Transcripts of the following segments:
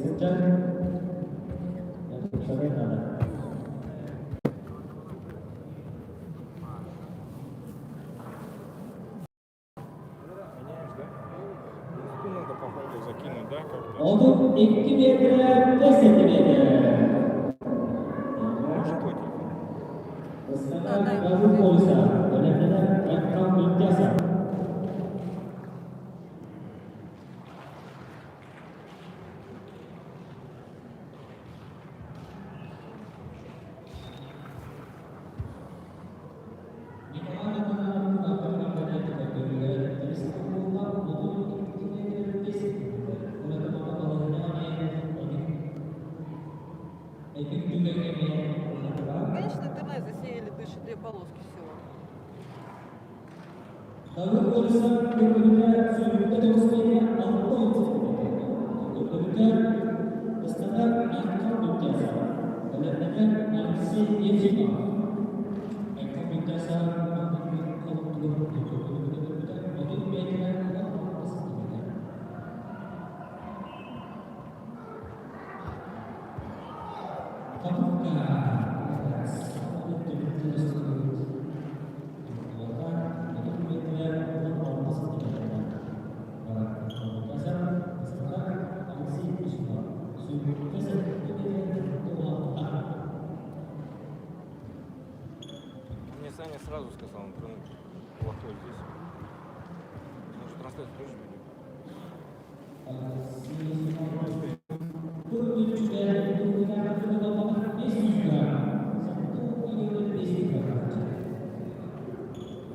Сылдьар тупсарыан наада. Меняешь, да? Ну, надо по ходу закинуть, да, как-то? 32 metre 5 santimetre. Может, твой телефон? Istanar Gavur Polisa, benar-benar Rekam Bintiasa. Конечно, интернет засеяли дыши две полоски всего. Davul polisa berbentuk sudutnya terusnya atau berbentuk standar atau biasa. Benar-benar masih Yefima. Eko biasa Мне Саня сразу сказал, интернет плохой здесь. Он же трансляцию тоже ведет.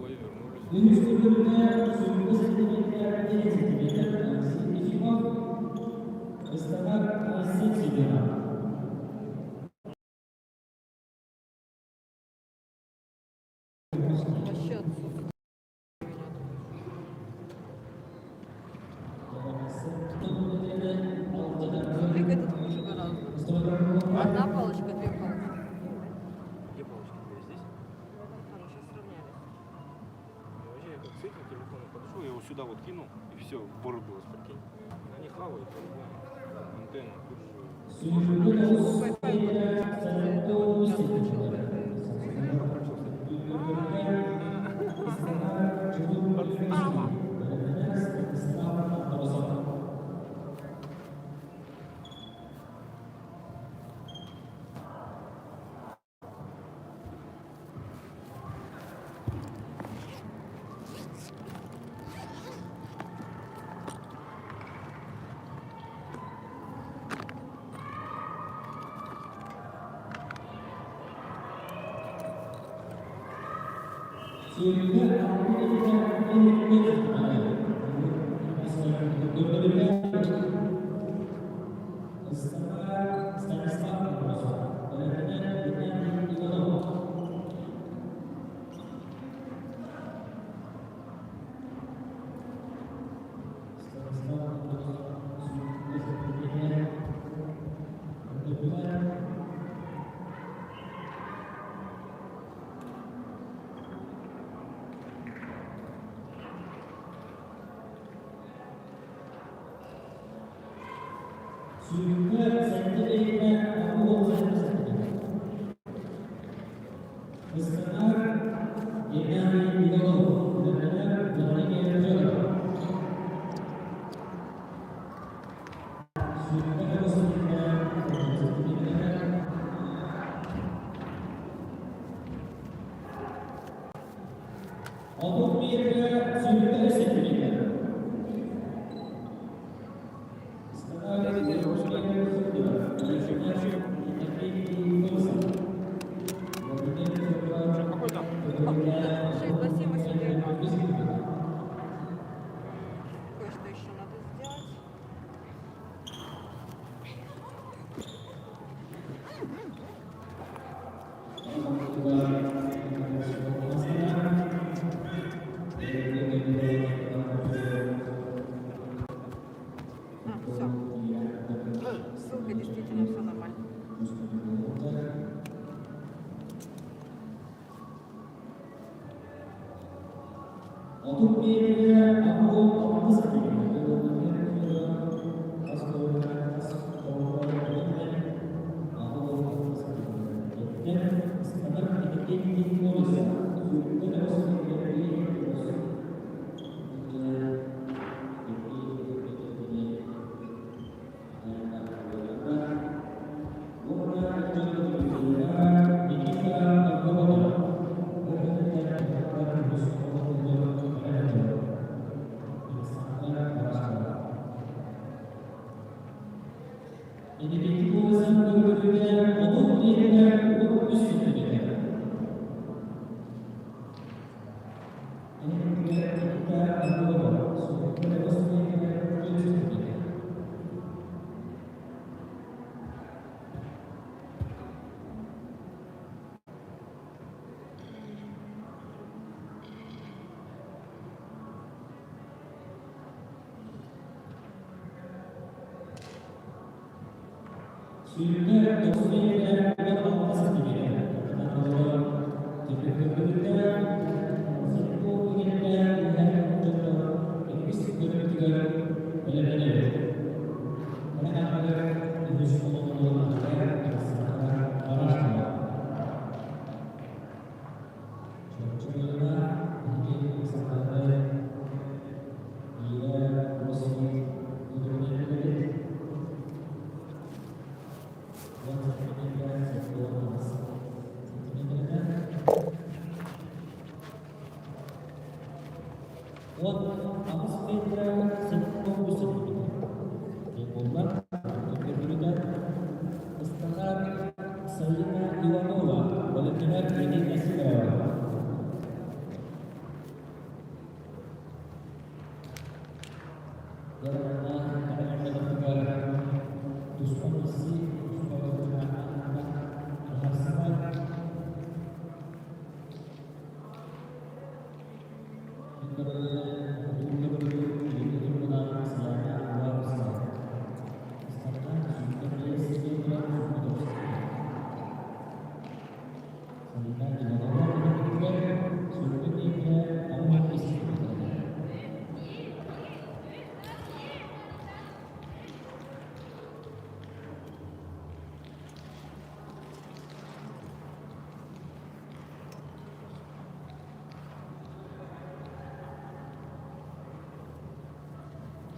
Ой, вернулись. Вообще отсутствует. Смотри-ка, этот хуже гораздо. Одна палочка, две палочки. Где палочки две? Здесь? А, ну сейчас сравнялись. Я вообще я как с этим телефоном подошел, я его сюда вот кинул, и все, вырубилось, прикинь. Они хавают по-любому. Антенну тут же. Wi-Fi подключился, я включил Wi-Fi. Подключился. Да-да-да, его сюда. Включи, включи его. Что, какой там? 6, 2, 7, 8, 9, 2. Кое-что еще надо сделать. А, все. Ссылка действительно все нормально. 31 metre 6 santimetre. Энергетик көрдөрүүтэ 30 миэтэрэ 13 сантиметр. Энергетика Орлова, 49 миэтэрэ 4 сантиметр. Сүүрдэ 9 миэтэрэ 16 сантиметр. Көрдөрүүтэ Сокол иһиттэ иһэр дьоннор иккис көрүүтүгэр бэлэмнэнэбит. Онон ааҕар үһүс олоҕун аттыгар Александра Барашкова. Чурапчыларга биһиги Александры Ира Росвит көрүнэбит. 10 сантиметр 78 сантиметрда. 18 метр 79 сантиметр. Буолла көрдөрүүтэ Ыстанар Саина Иванова, Валентина Елена Сидорова. Туспа билсии, туспа быһаарсыбат.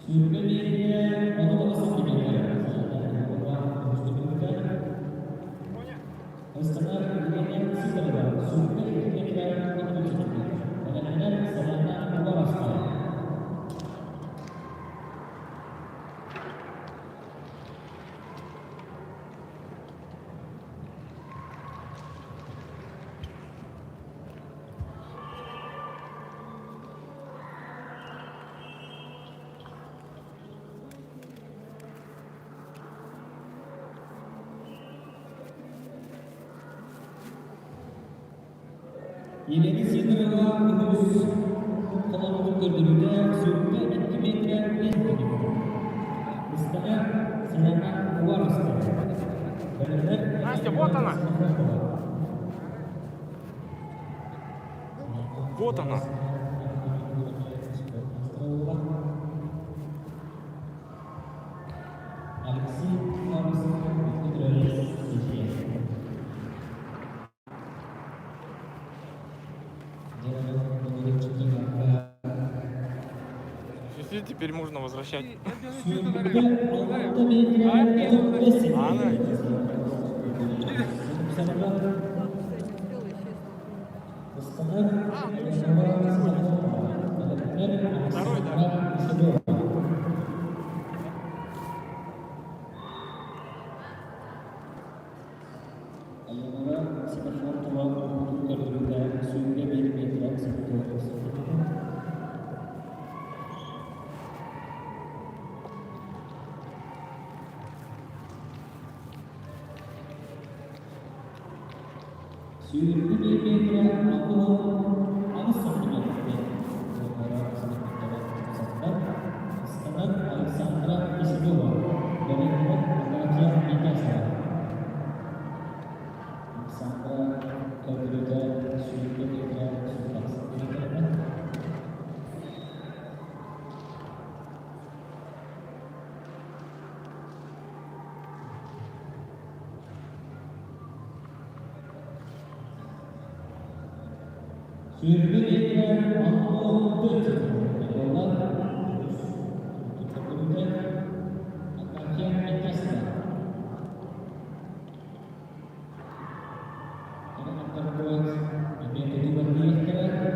Сүүрбэ бииргэ 19 сантиметр. Ыстанар Елена Сидорова 22 метр 33 сантиметр. Бэлэмнэнэр Сарана Уваровская. Елена Сидорова үһүс холонугун көрдөрүүтэ 22 метр 5 сантиметр. Ыстанар Сарана Уваровская. Бэлэмнэр Настя, вот она! Вот она! Алексей Уваровский. И теперь можно возвращать. 26 метр 35 Она сантиметр. Ладно, кстати, успела еще и Второй, да? Аллара Сенафонтова көрдөрүүтэ 21 метр 79 сантиметр. 21 метр 68 сантиметр. Ыстанар Александра Киселева, Бэлэмнэнэр Агафья Митясова. Александра көрдөрүүтэ 21 метр 48 сантиметр. 21 метр 64 сантиметр. Буолла көрдөрүүтэ Агафья Митясова. Аттарбыт эмиэ тутугар диэхтэрэ.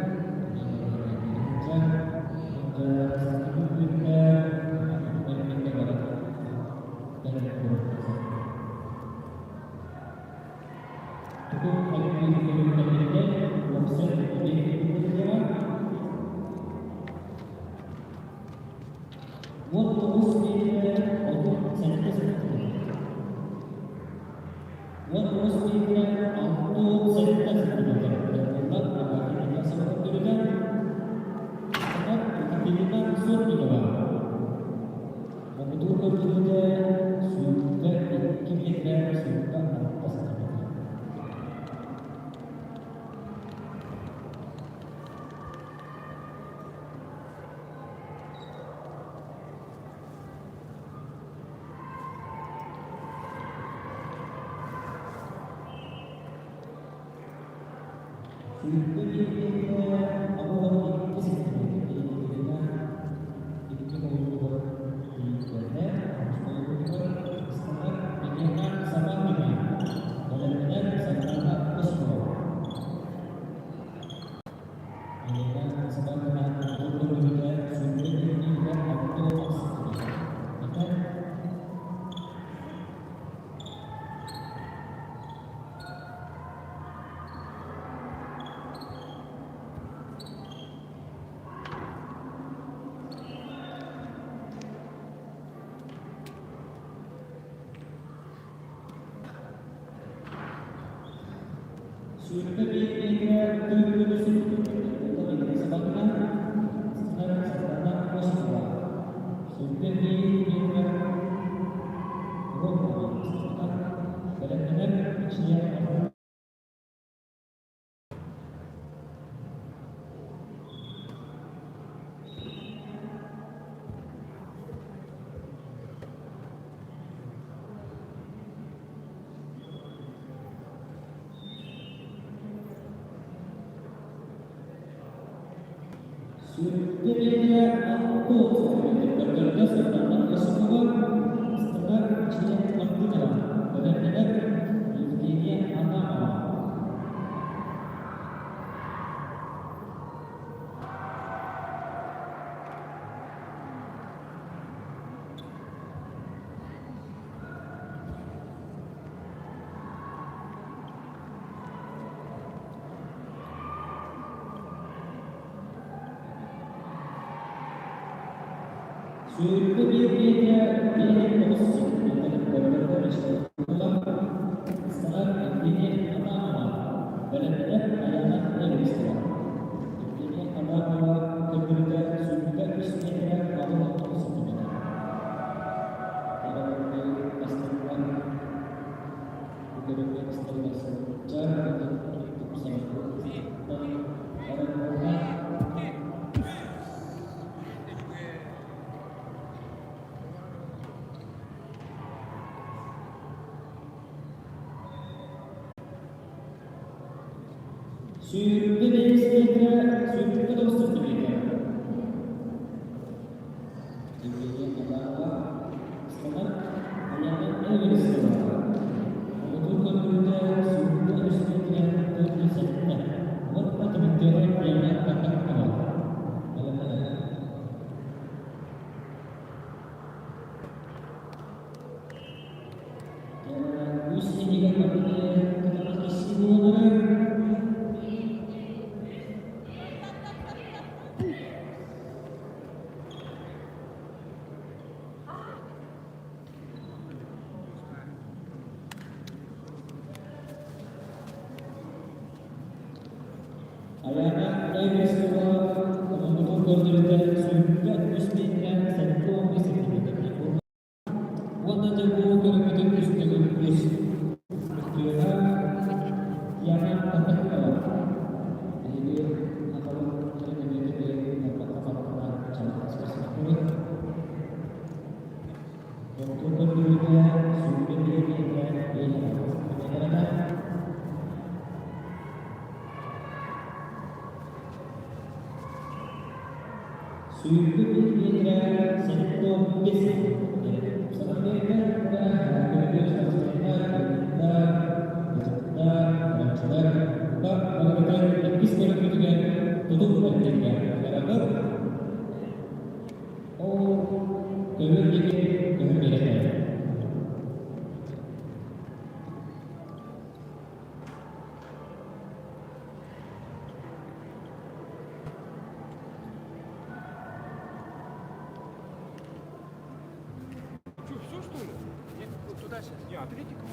Куда сейчас? Не, а третий круг.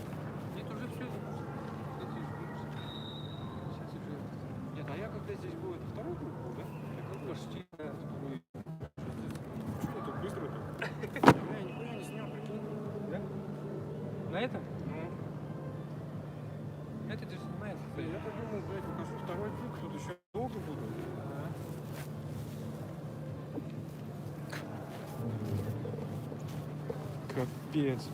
Нет, уже все. Сейчас уже. Нет, а я когда здесь был, это второй круг был, да? Или какой? Почти да, второй. Что так быстро-то? Бля, я нихуя не снял, прикинь. Да? На этом? Ну, Это же снимается. бля, я-то думал, блядь, покажу второй круг, тут еще долго буду. Ага. Капец.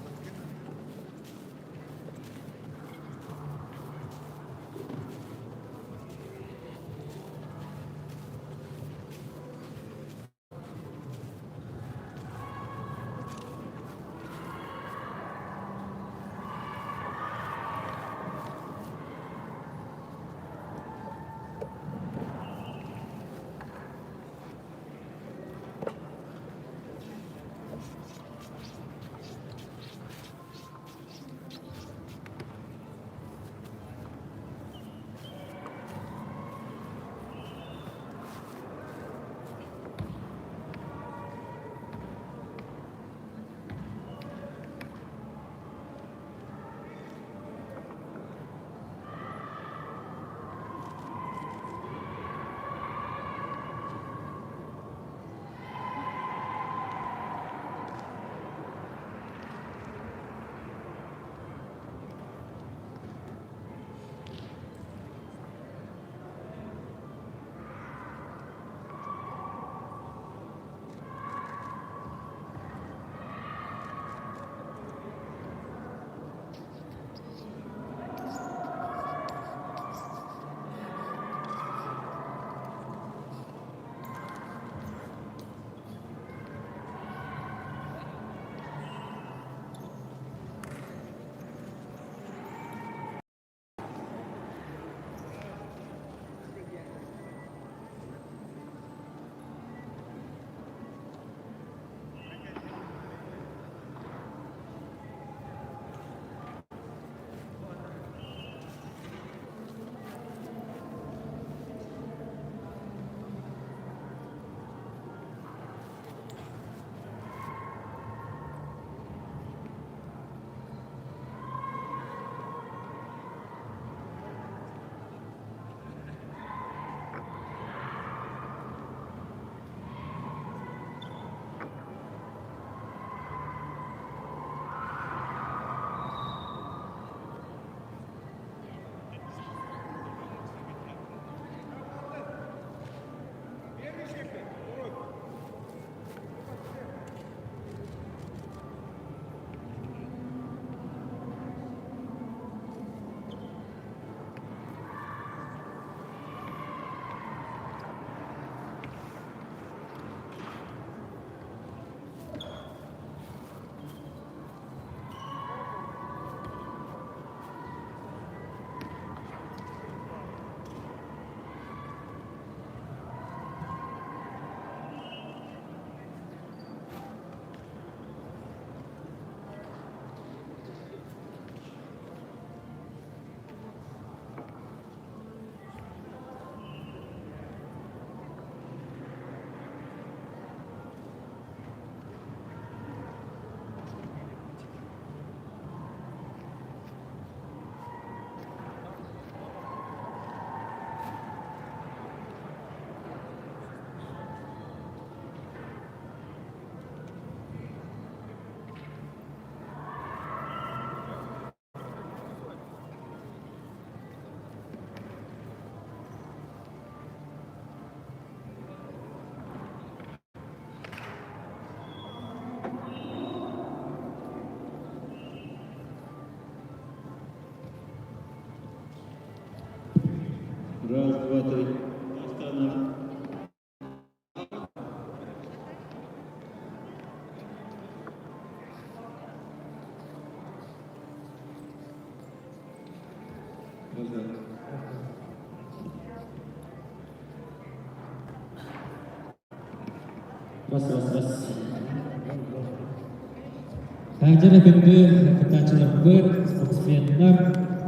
Раз, два, три. Астана. Раз, Раз, раз, раз. Таһырдьа күндү кыттааччыларбыт, спортсменнар,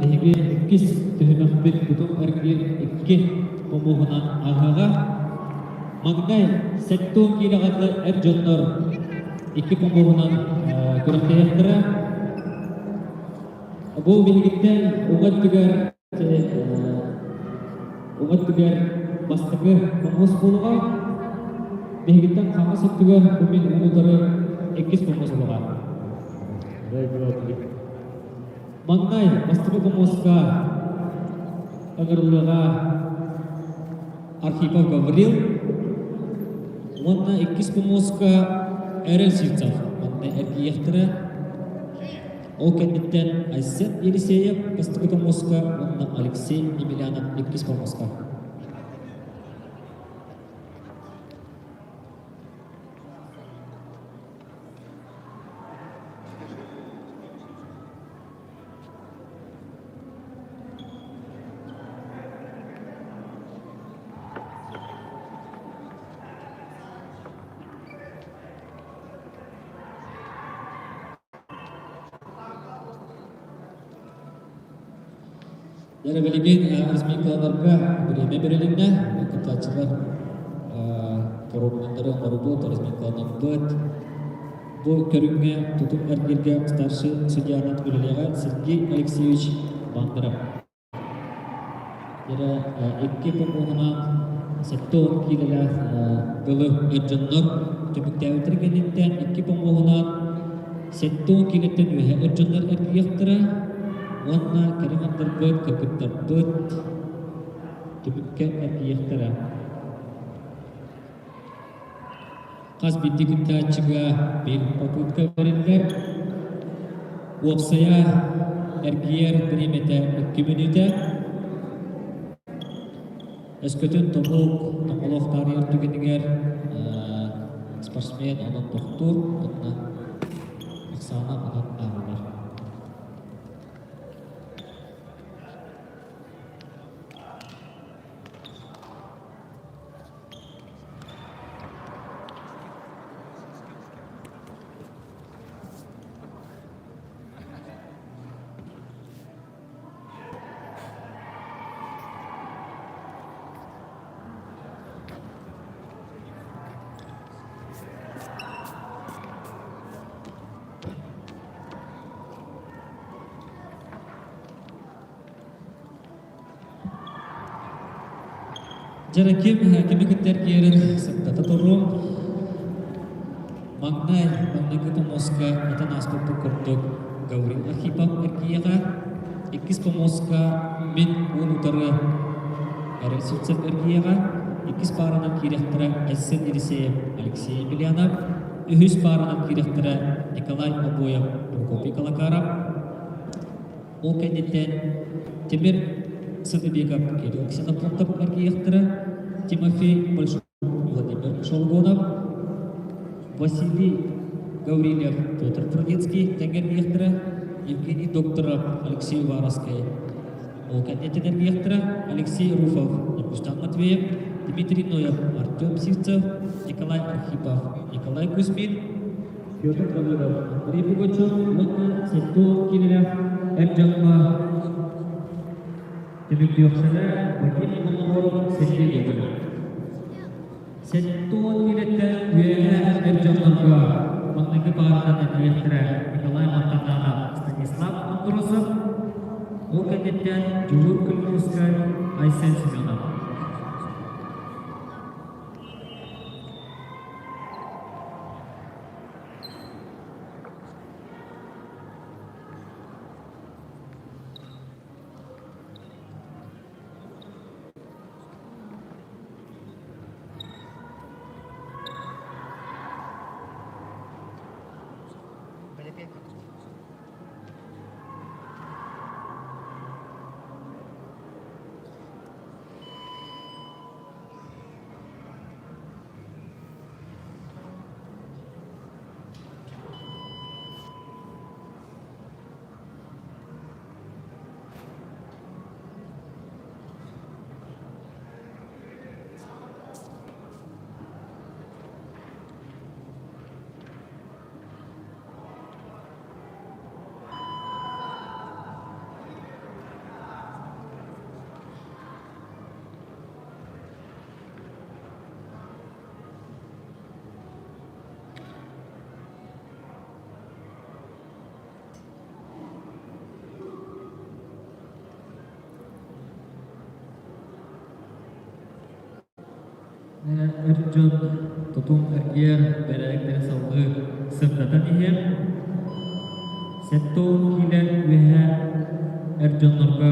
биһиги иккис түһүмэхпит Кутум эргиир икки хомуһунан ааһыаҕа. Маҥнай 70 киилэҕэ эр дьоннор икки хомуһунан күрэхтэһиэхтэрэ. Бу биһигиттэн уҥа өттүгэр уҥа өттүгэр бастакы хомус буолуоҕа. Биһигиттэн хаҥас өттүгэр бу мин уун-утары иккис хомус буолуоҕа. Раз, два, три. Маҥнай бастакы хомуска ыҥырыллыаҕа Архипов Гаврил уонна иккис хомуска Эрэл Сивцев манна эргийиэхтэрэ. Ол кэнниттэн Айсен Елисеев бастакы помоска уонна Алексей Емельянов иккис помоска. Дьэ, билигин разминкаларга бириэмэ бэрилиннэ. Кыттааччылар коробуннары оҥорбут, разминкаланарбыт. Бу көрүҥҥэ тутум эргииргэ старший судьянан үлэлиэҕэ Сергей Алексеевич Бандеров. Дьэ, икки помоһунан 70 киилэлээх дылы эр дьоннор түмүктээбиттэр кэнниттэн икки помоһунан 70 киилэттэн үөһэ эр дьоннор эргийиэхтэрэ уонна кэрэ андарбыт, кыргыттарбыт түмүккэ эргийиэхтэрэ. Хас биирдии кыттааччыга биир попытка бэриллэр. Уопсайа эргийэр бириэмэтэ 2 мүнүүтэ. Өскөтүн тобук тоҥолох таарыйар түгэнигэр спортсмен онон тохтуур уонна ахсаана онон ааҕыллар. Дьэ ким кими кытта эргийэрин сырдата туруом. Маҥнай маҥнайгы помоска этэн ааспыппыт курдук Гаврил Архипов эргийиэҕэ. Иккис помоска мин уун-утары Эрэл Сивцев эргийиэҕэ. Иккис пааранан киириэхтэрэ Айсен Елисеев, Алексей Емельянов. Үһүс пааранан киириэхтэрэ Николай Обоев, Прокопий Калакаров. Ол кэнниттэн Тимир Сытыбеков, Кирилл Ксенофонтов эргийиэхтэрэ, Тимофей Большов, Владимир Шолгонов, Василий Гаврильев, Петр Трудецкий тэҥҥэ эргийиэхтэрэ, Евгений Докторов, Алексей Уваровскай. Ол кэнниттэн эргийиэхтэрэ Алексей Руфов, Ньургустан Матвеев, Дмитрий Ноев, Артем Сивцев, Николай Архипов, Николай Кузьмин, Петр Давыдов, Андрей Пугачев уонна Сеттуов киинэлээх эр дьоҥҥо түмүктүөхтэрэ Вадим Колмогоров, Сергей Гоголев. Сеттуон киинэттэн үөһээ эр дьоннорго маҥнайгы паарынан этиэхтэрэ Николай Мартананов, Станислав Андросов, ол кэнниттэн Дьулуур Кульмовскай, Айсен Семенов. Эр дьон тутум эргиэр бэрээдэктэрин салгыы сырдатан иһэр. 70 киилэ үөһэ эр дьоннорго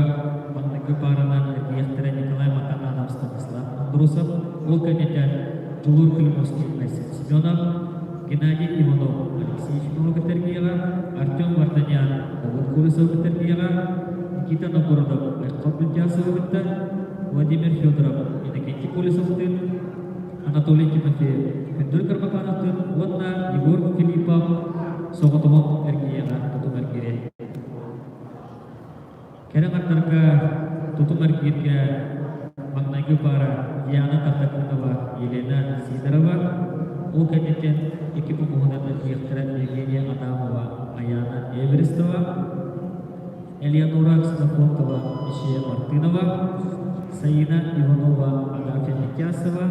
маҥнайгы пааранан эргийиэхтэрэ Николай Матананов, Станислав Андросов, ол кэнниттэн Дьулуур Климовский, Айсен Семенов, Геннадий Иванов, Алексей Ефимов кытта Артем Вартанян, Давыд Колесов кытта Никита Новгородов, Айхал Бельдясовы кытта Владимир Федоров, Иннокентий Колесовтыын, Анатолий Тимофеев, Күндүл Кармакановтыын уонна Егор Филиппов соҕотоҕун эргийиэҕэ тутум эргири. Кэрэ аҥардарга тутум эргииргэ маҥнайгы паара Диана Тартакунова, Елена Сидорова, ол кэнниттэн икки хомуһунан эргийиэхтэрэ Евгения Адамова, Аяна Эверестова, Элеонора Ксенофонтова, Мишия Мартынова, Саина Иванова, Агафья Митясова,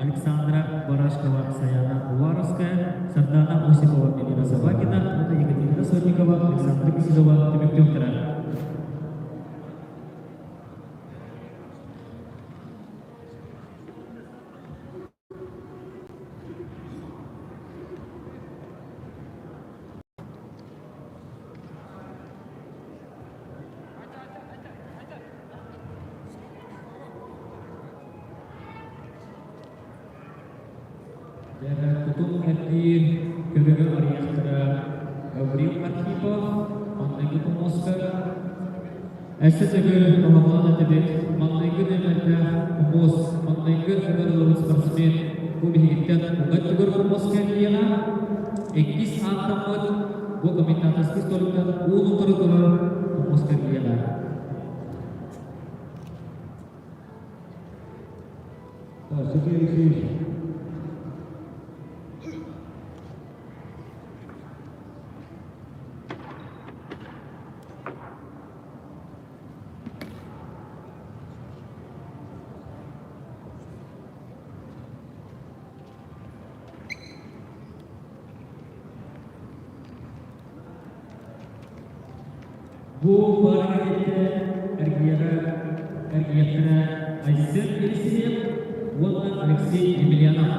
Александра Барашкова, Саяна Уваровская, Сардана Осипова, Елена Собакина уонна Екатерина Сотникова, Александра Киселева түмүктүөхтэрэ. Тутум эргиир көрүҥү арыйыахтара Гаврил Архипов, маҥнайгы помоска Өссө төгүл тоһоҕолоон этибит, маҥнайгы нүөмэрдээх хомус, маҥнайгы ыҥырыллыбыт спортсмен бу биһигиттэн уга өттүгэр хомуска эргийэҕэ. Иккис ааттаммыт бу комментаторскай столиктан уун-утары турар хомуска эргийэҕэ. Сергей Алексеевич. Бу баар эргийэрэ эргийэхтэрэ Айсен Елисеев уонна Алексей Емельянов.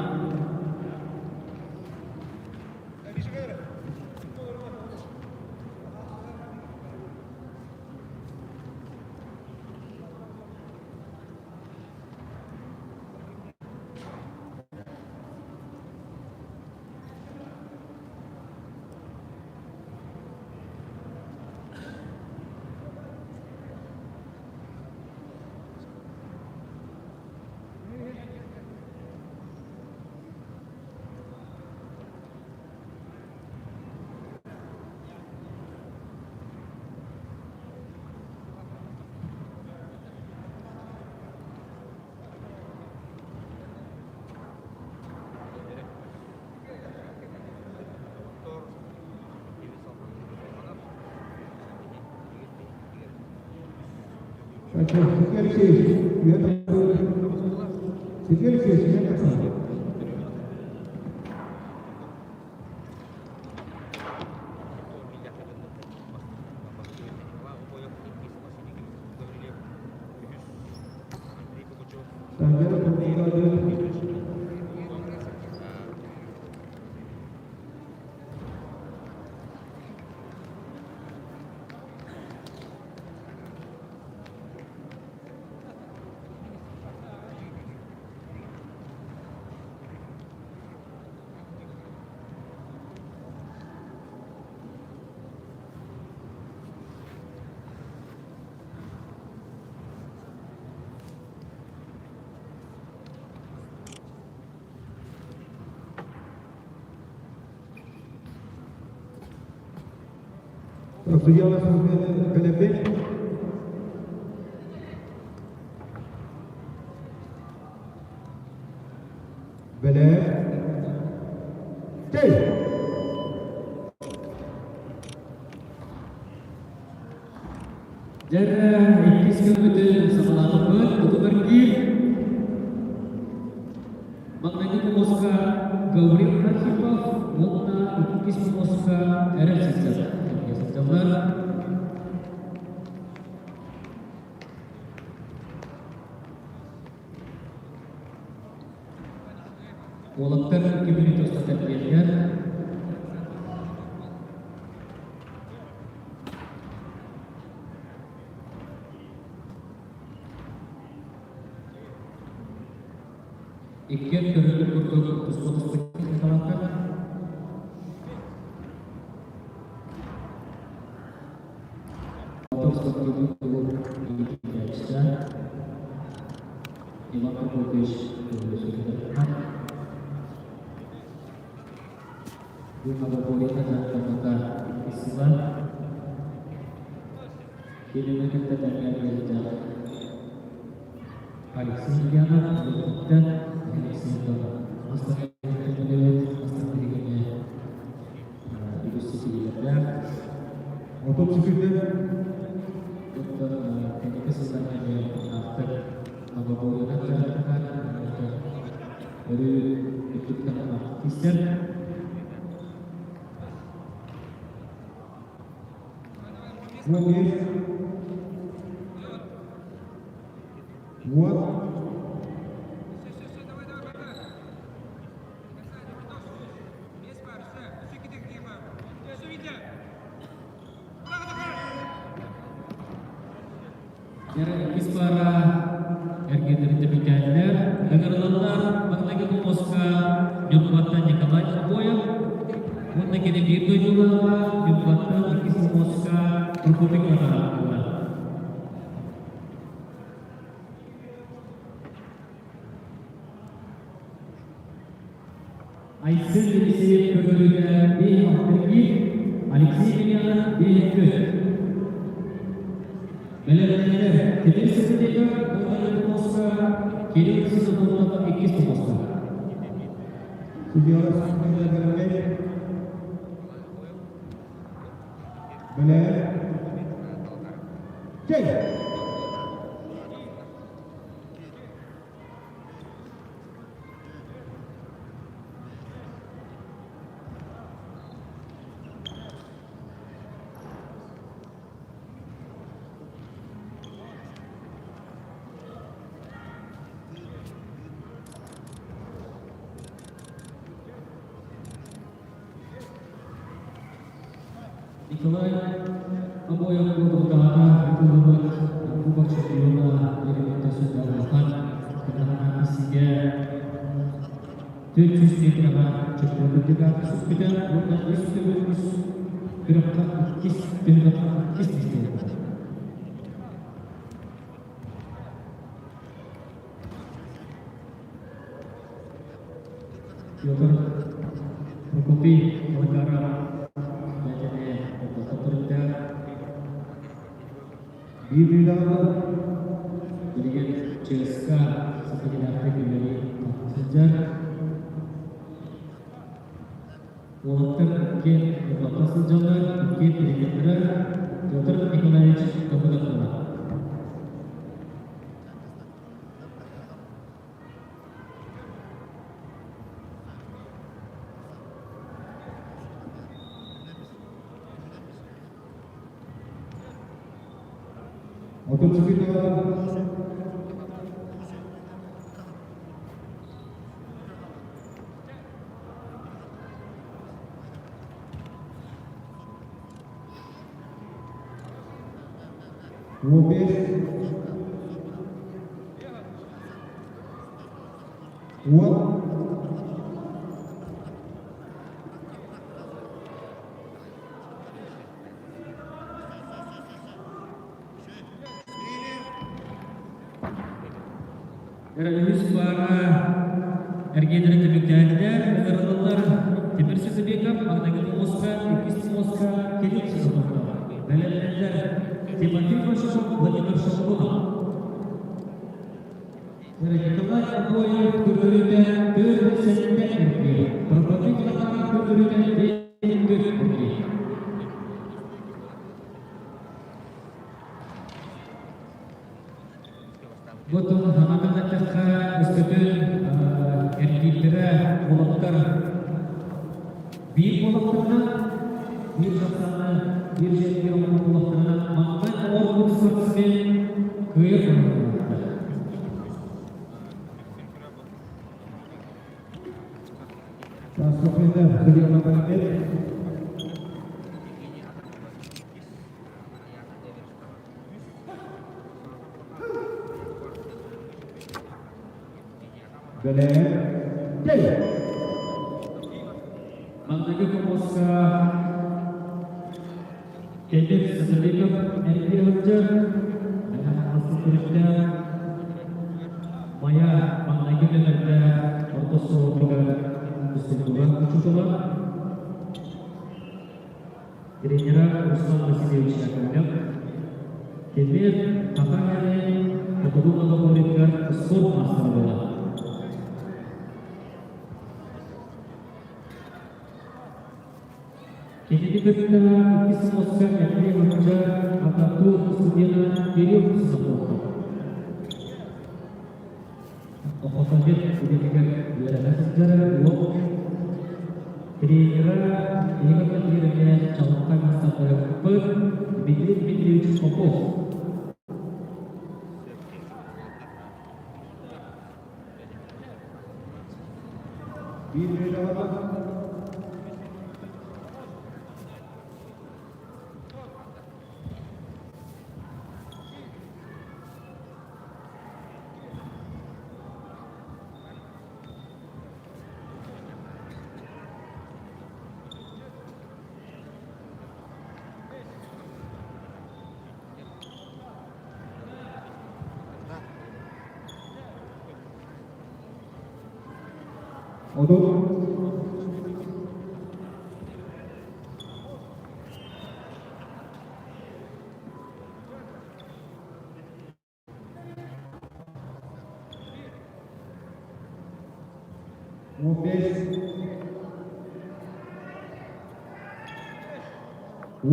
Сергей Алексеевич, Сергей Алексеевич, Судьялар бэлэммит. Бэлэм. Тэй! Дьэ, иккис күммүтүн саҕалаатыбыт. Тутум эргиир. Маҥнайгы помоска Гаврил Архипов уонна иккис помоска Эрэл сылдьар. Сылдьаллар. Уолаттар 2 мүнүүтэ устата эргийэллэр. Иккиэн көрүллүбүт курдук туспа-туспа техникалаахтар. Спортивный клуб иитиллээччитэ Иван Прокопьевич Бу Новоборьены дьарыктаммыта иккис сыла. Кинини кытта тэҥҥэ ыалдьар Алексей Ульянов Лөкөттөн Алексей Антонов бастакы бастакы биһигини үгүс ситиһиилэрдээх. 30 секунда. Оттон кэнники сылларга эмиэ утумнаахтык Новоборьенан дьарыктанар, өрүү үрдүк таһымнаахтык истэр. 15. Вот. Иккис пара эргиирдэрин түмүктээтилэр. Ыҥырыллар маҥнайгы помоска Ньурбаттан Николай Обоев уонна кини биир дойдулааҕа Ньурбаттан иккис помоска Прокопий Квадратова. Айсен Елисеев көрдөрүүтэ 5-6 Алексей Емельянов 5-4. Бэлэмнэнэр Тимир Сысытеков уонна помоска Кирилл Сысытонов иккис помоска. Судьялар бэлэмнэй. Бэлэм. Чэй! Николай Обоев куотурдаҕына ытыллыбыт Кубок чемпиона Еремей Сундаровтан кытаанах сигэ 400 метрға чемпиондук түспүтэ уонна үс төгүл үс күрэххэ иккис түһүмэххэ иккис миэстэ буолбут. Петр Прокопий Малыкара бэйэтэ ортото Биир Билигин ЧСК ситиһиилээхтик үлэлии сылдьар. Уолаттар иккиэн Ньурбатта сылдьаллар, иккиэн тренердэрэ Петр Николаевич Давыдов. 30 секунда. 15. Вот. Үһүс пара эргиирдэрин түмүктээтилэр. Ыҥырыллар Тимир Сысыбеков маҥнайгы помоска, иккис помоска Кирилл Сысыбеков. Бэлэмнэннилэр Тимофей Большаков, Владимир Шамгунов. Николай Обоев көрдөрүүтэ 4 7 эргиир. Прокопий Килограмм көрдөрүүтэ 5 эргиир. Бу тыл санатан эттэххэ, өскөтүн эргиирдэрэ уолаттар биир буоллахтарына, биир састааны, биир дьиэ оҥорбут буоллахтарына, маҥнай оҥорбут спортсмен кыайар буолуохтаах. секунда судьялар бэлэмнэр. Бэлэм. Кэл! Маҥнайгы хомуска Кемир Садыбеков эргиир сылдьар, Мэҥэ төрүттээх Майа маҥнайгы нүөмэрдээх орто оскуолатыгар физкультура учуутала, тренера Руслан Васильевич Яковлев, Кемир Саха сирин Хотугу многоборьетыгар спорт маастара буолар. Кинини кытта иккис муоска Андрей Мунча, Ататур студена Кирилл Соколов. Охотовед үлэтигэр үөрэнэ сылдьара уол тренера Игорь Владимирович чаҕылхай маастардарыппыт Дмитрий Дмитриевич Попов. Биир мүнүүтэ 30. 15. 10.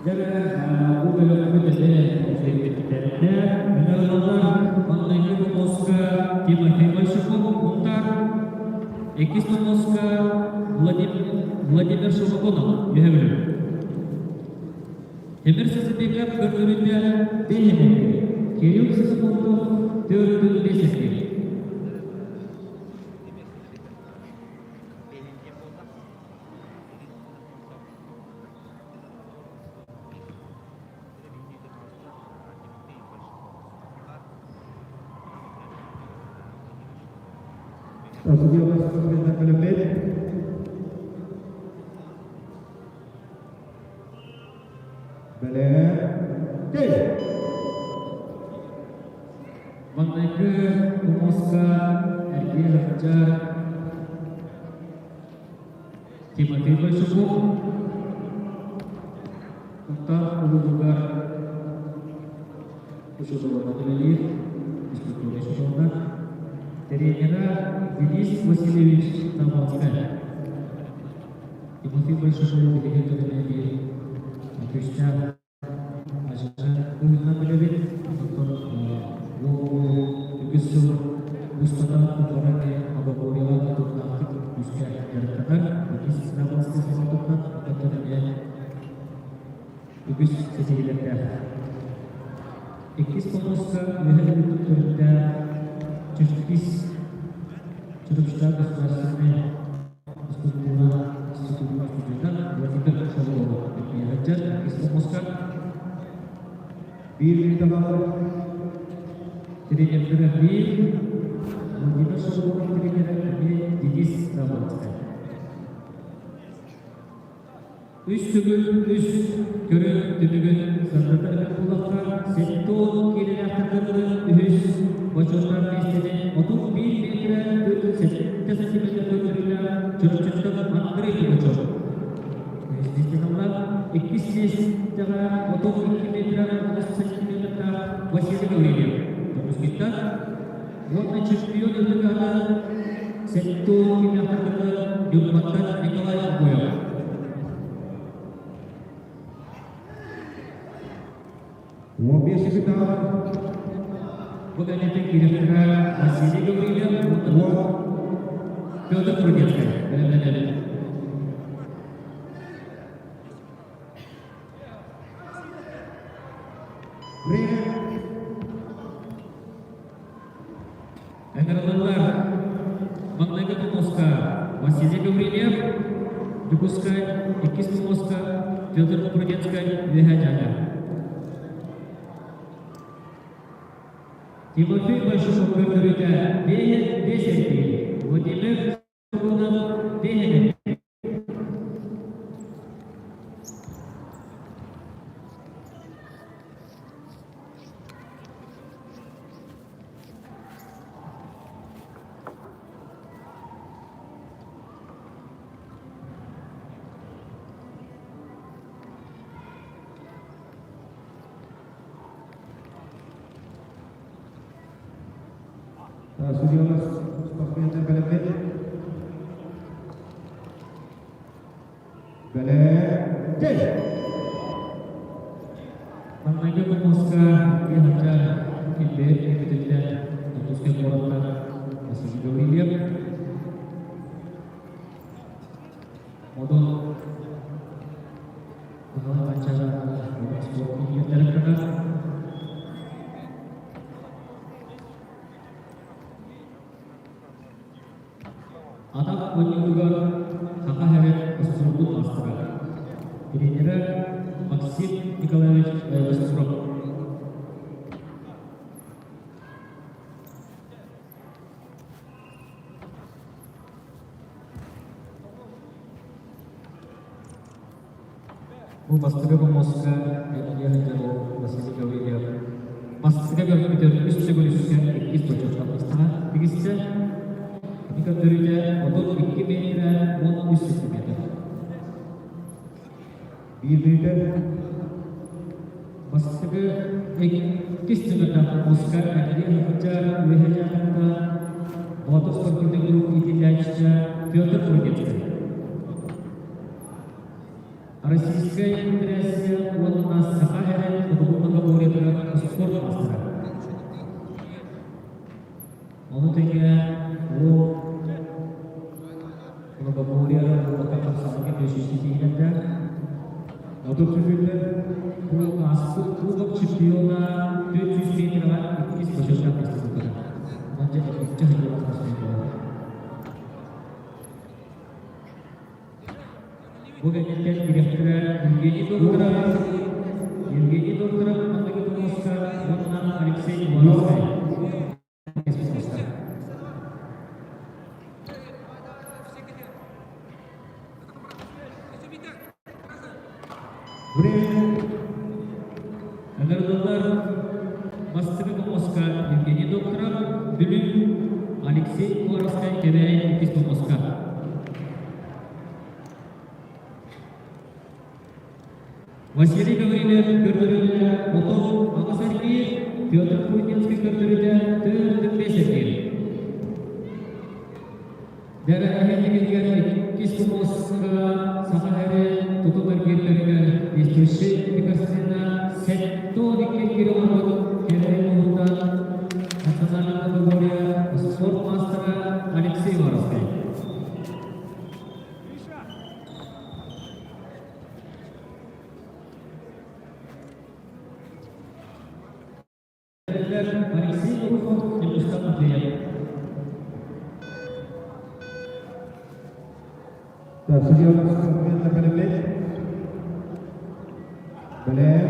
Дьэ, бу бөлөхпүт эмиэ үчүгэйдик Ыҥырыллар маҥнайгы помоска Тимофей Большаков Мунтаар, иккис помоска Владимир Шумаконов Үһэ Бүлүү. Тимир Сысыбеков көрдөрүүтэ 5 Кирилл Сысыпонтов 4,5 эргиир. Судьялар бэлэмнэр. Бэлэм. Кэл! Маҥнайгы хомуска эргиир сылдьар Тимофей Большаков Сунтаар улууһугар учууталынан үлэлиир, физкультура учууталынан. Тренера Денис Васильевич Тамовскай. Тимофей Большаков билигин үлэлиир күүстээх Быһыытынан билэбит, оттон бу үгүс сыл устата тухары многоборьеҕа тутуллаахтык күүскэ дьарыктанар. Иккис Саввалскай салалтатынан оттон эмиэ үгүс ситиһиилэрдээх. Иккис помоска Үөһээ Бүлүү төрүттээх Чүчкис Чурапчытаах государственнай Физкультура институтун студента Владимир Шалову сылдьар иккис помоска Биир мүнүүтэ хаалар. Тренердэрэ биир Владимир Шалову тренерэ эмиэ Денис Саввинскай. Үс төгүл үс көрүҥ түмүгүн сырдатар эбит буоллахха, 70 киилэлээх тардырды үһүс бочуоттаах миэстэни 31 миэтэрэ 47 сантиметр көрдөрүүлээх Чурапчыттан Андрей Пугачев. Үһүс миэстэни ылла. Иккис миэстэҕэ 32 миэтэрэ 30 сантиметрдаах Василий Гаврильев. Томускиттан уонна чемпион үрдүк аата 70 киилэлээх тардырды Ньурбаттан Николай Обоев. 15 секунда. Бу кэнниттэн киирэхтэрэ Василий Гаврильев уонна Петр Прудецкай бэлэмнэнэллэр. Ыҥырыллаллар маҥнайгы хомуска Василий Гаврильев, Дьокуускай, иккис хомуска Петр Прудецкай, Үөһээ Дьааҥы. Тимофей Большаков көрдөрүүтэ 5 эргиир, Владимир Соколов 5 эргиир. Судьялар спортсменнар бэлэммит. Бэлэм. Маҥнайгы хомуска ыаһынча киллэр киирбититтэн Дьокуускай куораттан Василий Гаврильев, Модун Баһылай Манчаары Модун спорт киинигэр дьарыктанар. Атах оонньуутугар Саха Сирин успуордун маастара, тренерэ Максим Николаевич Ойоҕосторов. Бу бастакы хомуска эргийэ сылдьар уол Василий Гаврильев бастакы көрбүтүн үс төгүл үскэ иккис бочуоттаммыстара тигистэ. Ити көрдөрүүтэ 32 миэтэрэ 13 сантиметр. Биир мүнүүтэ. Бастакы иккис төгүллээх хомуска эргийэ сылдьар Үөһээ Дьааҥыттан Боотур спортивнай клуб иитиллээччитэ Петр Прудецкай. Российскай Федерация уонна Саха эрэ хотугу категориятыгар спорт маастара. Ону тэҥэ ол многоборьеҕа буолбакка хамсааһыҥҥа бэсииститиилэрдээх. 30 секунд. Бу ааспыт Кубок чемпиона 400 метрға иккис бочуоттаах миэстэ Онон дьэ иккис сыллаах буолар. Бу кэнниттэн дириэктэрэ Евгений Докторов, Евгений Докторов манныгы тумуска уонна Алексей Ивановскай. Время. Ыҥырыллар бастакы хомуска Евгений Докторов, Бүлүү, Алексей Уваровскай, Кэбээйи иккис хомуска. Василий Гаврильев көрдөрүүтэ 38 эргиир, Петр Кузнецкий көрдөрүүтэ 45 эргиир. Бэрэһинньигигэр иккис хомуска Саха сирин тутул эргиирдэригэр действующий рекордсмена 72 эргиир оҥорбут Кэбээйи улууһуттан национальнай категория спорт маастара Алексей Воровскай. Алексей Руфов, Ньургустан Матвеев. Так, судья спортсменна бэлэммит. Бэлэм.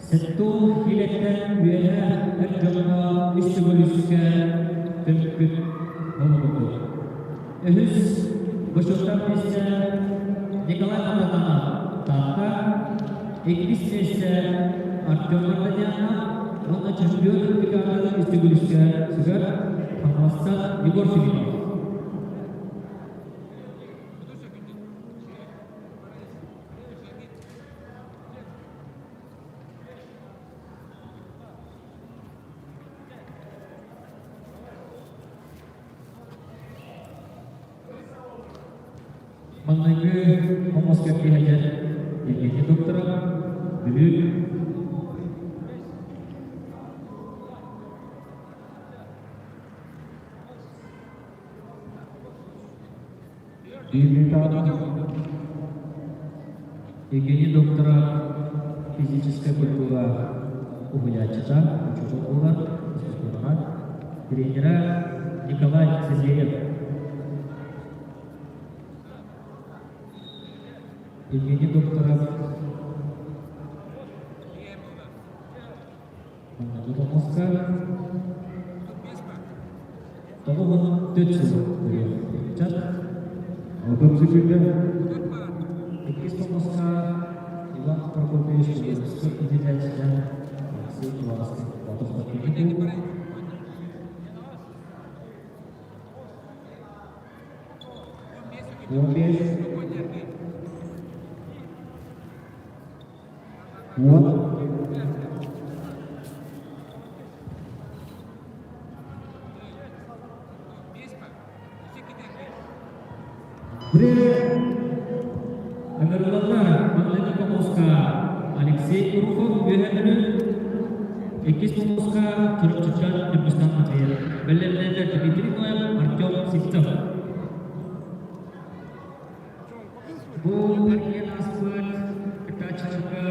Сэттэ киилэттэн үөһэ эр дьоҥҥо үс төгүл үскэ түмпүт буолбут. Үһүс бочуоттаах миэстэ Николай Маматанов Таатта, иккис миэстэ Артем Мартынянов уонна чемпион үрдүк үс төгүл үскэ сүгэр Хаҥаластан Егор Филиппов. Маҥнайгы хомуска киэһэтэ Евгений Докторов, Бүлүү. Биир мүнүүтэ. Евгений Докторов. физическэй культура уһуйааччыта, учуутал буолар, физкультураҕа тренера Николай Сергеев. Евгений Докторов Москва 94 сыл ыччат 30 секунда. Иккис Москва Иван Прокопьевич иитиллээччитэ Алексей Ивановский Отохтор. 15. Вот. Время. Ыҥырыллаллар маҥнайгы помоска Алексей Урухов үөһэ Бүлүү, иккис помоска Чурапчыттан Ньургустан Матвеев, бэлэмнээтэ Дмитрий Ноев, Артем Сивцев. Бу эргиэн ааспыт кыттааччыларга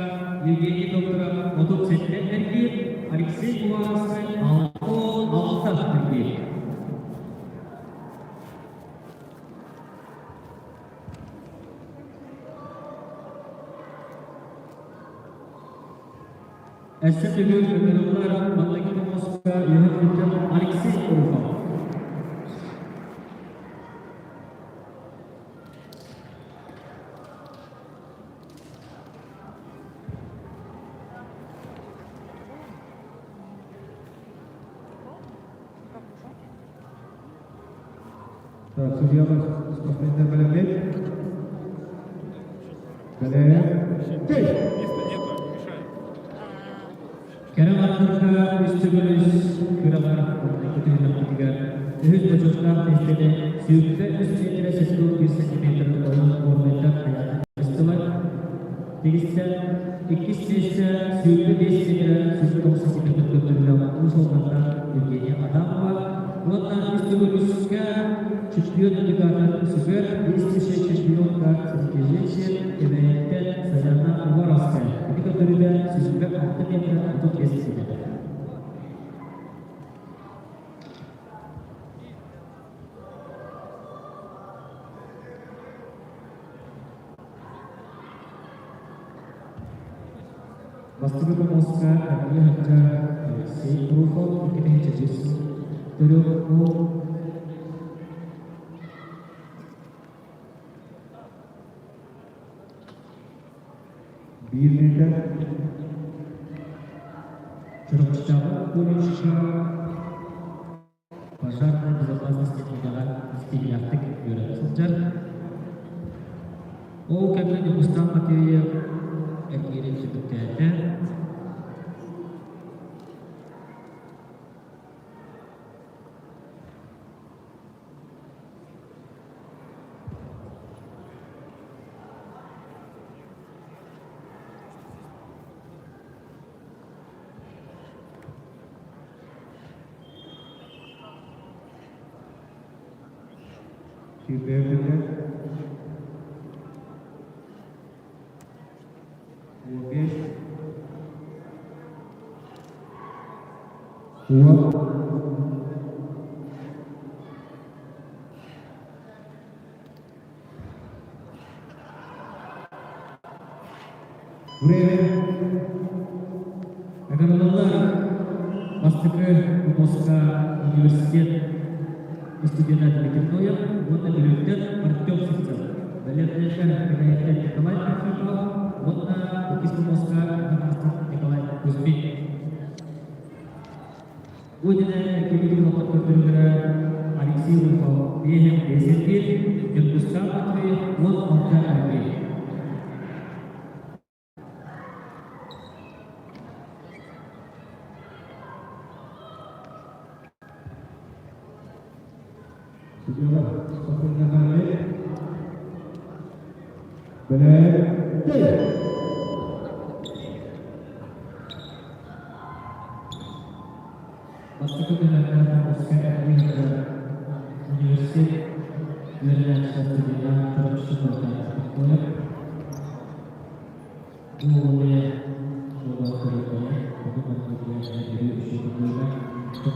Евгений Докторов 37 эргиир, Алексей Уваровскай 66 эргиир. Өссө төгүл ыҥырыллар маҥнайгы хомуска үөһэ сылдьар Алексей Руфов. Так, судьялар спортсмендер бэлэмнет. Бэлэм. Места нету, мешает. Кэрэ аҥардарга үс төгүл үс күрэҕэр маҥнайгы түһүмэхпитигэр үһүс бочуоттаах миэстэни 23 миэтэрэ 71 сантиметр ойон уорбайдар хайаан быстылар. Тигистэ иккис миэстэ 25 миэтэрэ 109 сантиметр көрдөрүүлээх Уус Алдантан Евгения Адамова уонна үс төгүл үскэ чемпион индикатор үсүгэр действующая чемпионка среди женщин Кэбээйиттэн Саяна Уваровская. Ити көрдөрүүгэ 106 метр 35 сантиметр. Бастакы помоска Ария Ханча Алексей Руфов 2003 төрүт Биир мүнүүтэ. Чурапчытааҕы колледжка пожарная безопасность идэҕэ ситиһиилээхтик үөрэнэ сылдьар. Ол кэмҥэ Ньургустаан Матвеев эргиирин түмүктээтэ. Сүүрбэ 15. 10. Время. Ыҥырыллаллар бастакы выпуска университет студена Дмитрий Ноев уонна Бүлүүттэн Артем Сивцев, бэлэмнээтэр Кэбээйиттэн Николай Архипов уонна иккис выпуска Хаҥаластан Николай Кузьмин. Бу иннинэ эркээйи олохтон көрдөрүүлэрэ Алексей Руфов биэһин биэс эргиир, Ньургустаан Матвеев 16 эргиир. Судьялар спортсменнарга Бэлэм. Бастакы түһүмэхтээх Москва университет үөрэнээччитэ студена Чурапчы Бу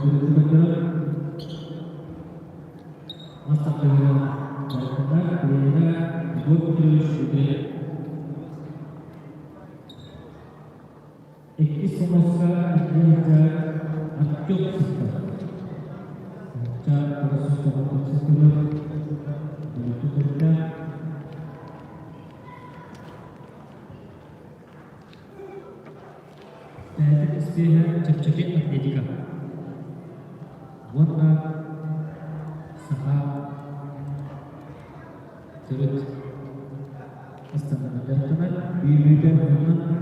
Көрдөрөр мас тардыһыыга дьарыктанар тренерэ Егор Петрович Шудрин. Иккис хомуска икки Артем сыстар. Ча тоҕус сыстар. Тээтир испиэһэ чэпчэки атлетика уонна саха төрүт ыстаныынан дьарыктанар. Биир мүнүүтэ.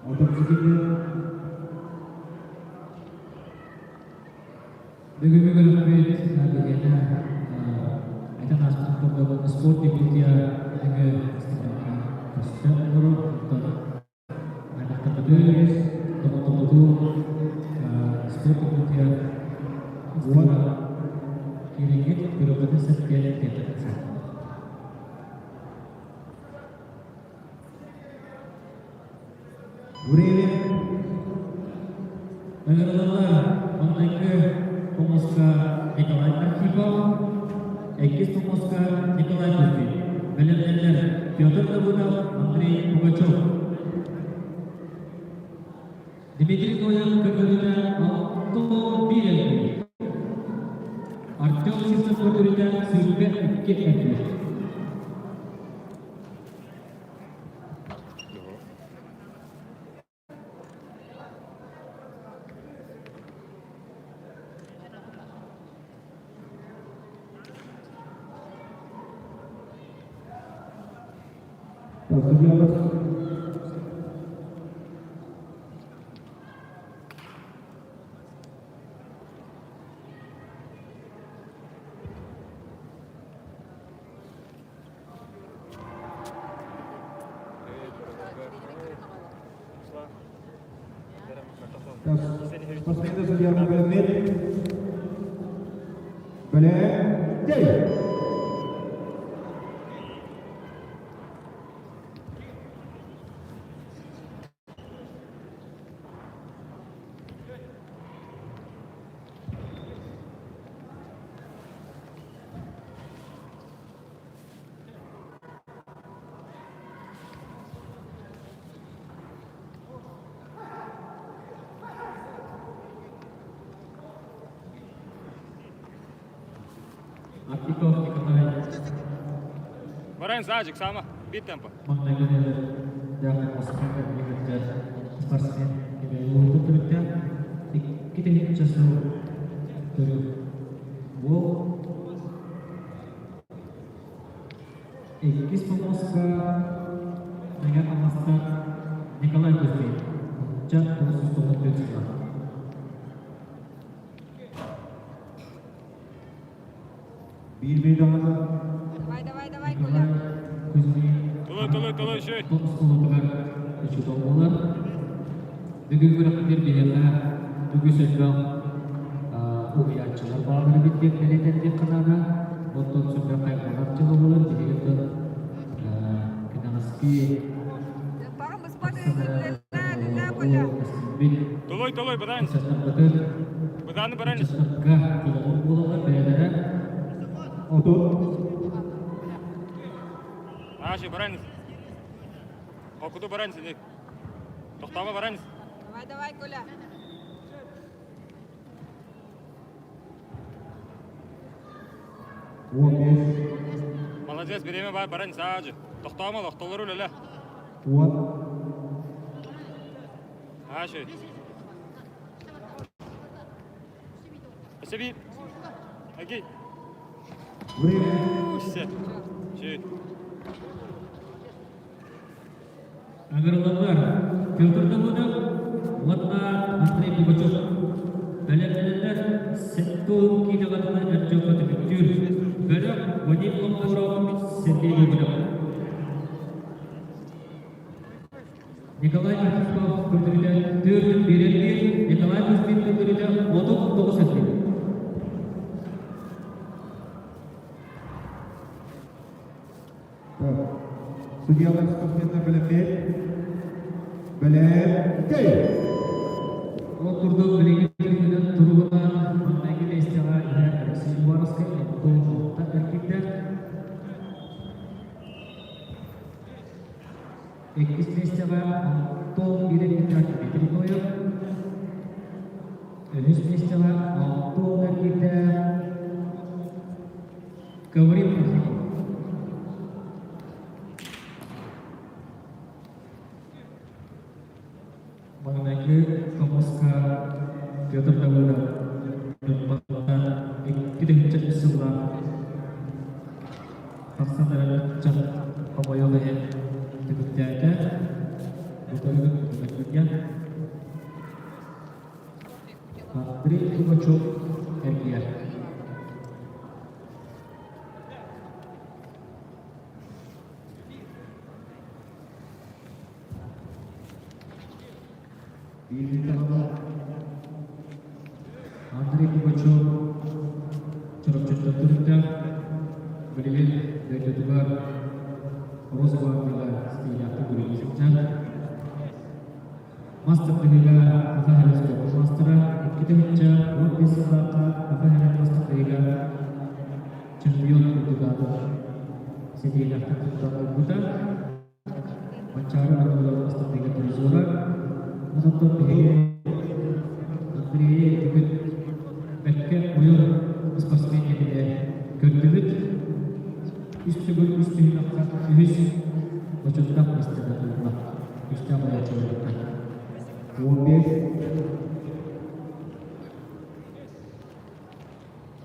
Онон Мотоциклет. Бүгүҥҥү күрэхпит биһиэнэ этэн ааспытын курдук спорт Якутия нөҥүө көстө олорор. Оттон аймахтарбытын, доҕотторбутун спорт Якутия Инстаграм киириҥҥит күрэххитин сэргэ тиэрдэн Время. Ыҥырыллар маҥнайгы хомуска Николай Архипов, иккис хомуска Николай Кузьмин. Бэлэмнэннэр Петр Давыдов, Андрей Пугачев. Дмитрий Ноев көрдөрүүтэ 61 эргийэр. Артем Сивцев көрдөрүүтэ 22 эргийэр. Поздравляю. Спортсмены судья бэлэмнэр. Бэлэм. Дэй! Архипов Николай Баран Зажик, сама, бит темпа. маҥнайгы Москва спортсмен улуутун икки тыһыынча сыл төрүт Бу иккис помоска Мэҥэ Хаҥаластан Николай Кузьмин ча 994 сыла. Биир мүнүүтэ Давай, давай, давай, Коля. Николай Кузьмин Тулуй, тулуй, тулуй, еще. оскуолатыгар учуутал буолар. Бүгүн күрэхпитигэр биһиэхэ үгүс элбэх уһуйааччылар бааллар эбит диэн бэлиэтэнниэххэ наада. Оттон сүрдээх хайҕалар дьыла буолар. Биһиги оттон кэнэҕэски Пора мы спали, ля, ля, Коля. Тулуй, тулуй, бадан. Баданы баран. Буолалар бэйэлэрэ 30. Аши, баран. Окуду баран синик. Тохтама баран. Давай, давай, Коля. 15. Молодец, время бар, баран саажы. Тохтама, тохтолору леле. 10. Аши. Спасибо. Окей. Время. Все. Чуть. Ыҥырыллар Петр Давыдов уонна Андрей Пугачев. Бэлэмнэнэллэр. сэттэ киилэҕэ дылы эр дьоҥҥо түмүктүүр. Бөлөх Вадим Ломпоров, Сергей Гоголев. Николай Архипов көрдөрүүтэ төрт биэрэр Николай Кузьмин көрдөрүүтэ 39 эргиир. Судьялар спортсменнар бэлэмнээн бэлэм Ол курдук билиҥҥи түргэнэн туругунан маҥнайгы миэстэҕэ иһэр Алексей Уваровскай оттон алта эргиирдээх. Иккис миэстэҕэ Антон Биэрэргиирдээх Дмитрий Ноев. Үһүс миэстэҕэ Антон эргиирдээх Гаврил Архипов. Маҥнайгы хомуска Петр Давыдов 2003 сыллаах тахсан эрэр ыччат хомойуох иһин түмүктээтэ. Бу көрүҥүн Андрей Пугачев эргийэр. Андрей Пугачев Чурапчыттан төрүттээх, билигин дойдутугар Росгвардияҕа стилээхтик үлэлии сылдьар. Мас тардыһыыга Саха сирин спордун маастара, 2015 сыллаахха Саха сирин мас тардыһыыга чемпион үрдүк аатын ситиһиилээхтик туттан ылбыта. Манчаары оонньууларын мас тардыһыыга призера. Онтон биһиги Андрейы бүгүн бэркэ ойор спортсмен диэбитэ көрдүбүт. Үс төгүл үс түһүмэххэ үһүс бочуоттаах миэстэни ылла. Үстээх оҕоччуларыттан. 15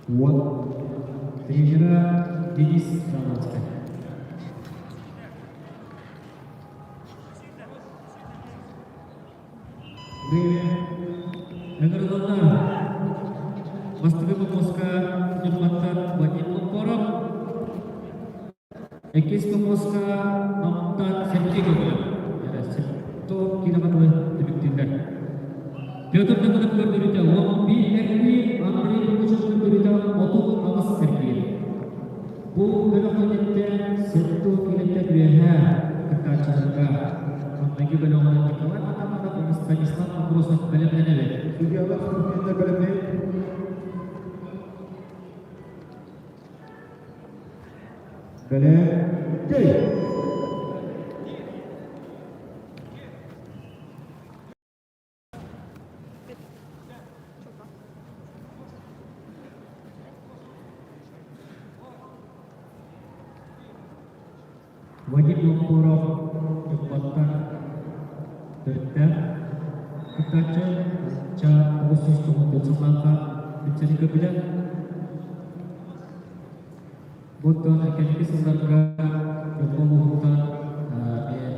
10 Тренера Денис Забродскай. Время. Ыҥырылынна. Бастакы боппуруоска Ньурбаттан Вадим Лоппоров, Иккис боппуруоска Намтан Сергей Гоголев. Топ киинэҕэ түмүктүүллэр. Петр Давыдов көрдөрүүтэ 11 эргиир, Андрей Пугачев көрдөрүүтэ 38 эргиир. Бу бөлөх кэнниттэн сэттэ киилэттэн үөһээ кыттааччыларга маҥнайгы бөлөҕүнэн Николай Матаманов уонна Станислав Андросов бэлэмнэнэбит. Судьялар спортсменнар бэлэмнээн бэлэм Вадим Ломпоров Ньурбаттан төрүттээх кыттааччы ча 994 сыллаахха бүтсэни көрбүтэ. Бу оттон кэнники сылларга Ньурба улууһуттан эмиэ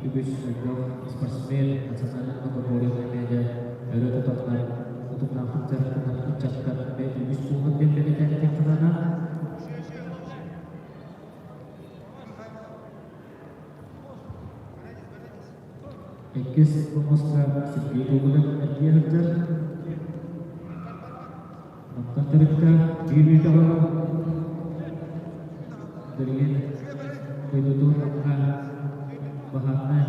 үгүс элбэх спортсмен национальнай многоборьеҕа эмиэ дьэ өрө тутаннар, утумнаахтык дьарыктанар ыччаттар эмиэ үгүс буоллар диэн бэлиэтээбитиэххэ наада. Иккис хомуска Сергей Гоголев эргийэ сылдьар. Мантан төрүттээх биир үйэҕэ билигин дойдутун Намҥа баһаарынай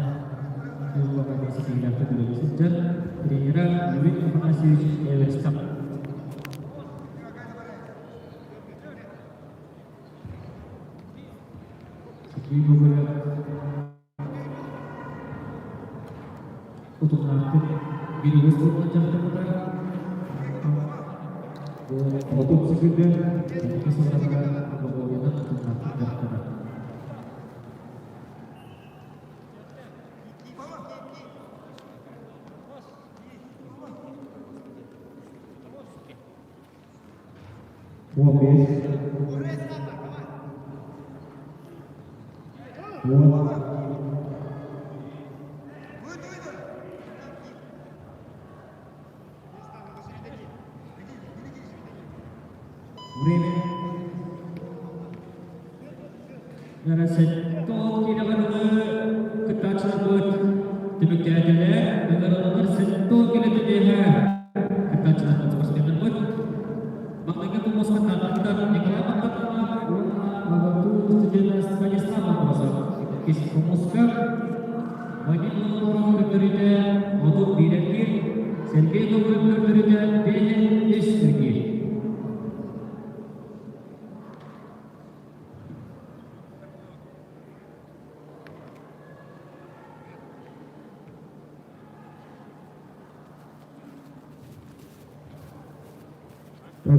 службаҕа ситиһиилээхтик үлэлии сылдьар тренера Юрий Афанасьевич Эверстов. Сергей Гоголев утумнаахтык биир уус буолан дьарыктаммыта. Бу 30 секунда. кэнники сылларга многоборьенан утумнаахтык дьарыктанар. 15 10 Время. Сэттэ киилэҕэ дылы кыттааччыларбыт түмүктээтилэр. Ыҥырыллар 70 киилэ тенниһэ кыттааччыларбыт спортсменнарбыт. Маҥнайгы помоска Тааттаттан Николай Маттатанов уонна АГАТУ студена Станислав Андросов. Иккис помоска Вадим Ноноров көрдөрүүтэ 31 эргиир, Сергей Гоголев көрдөрүүтэ 5 эргиир.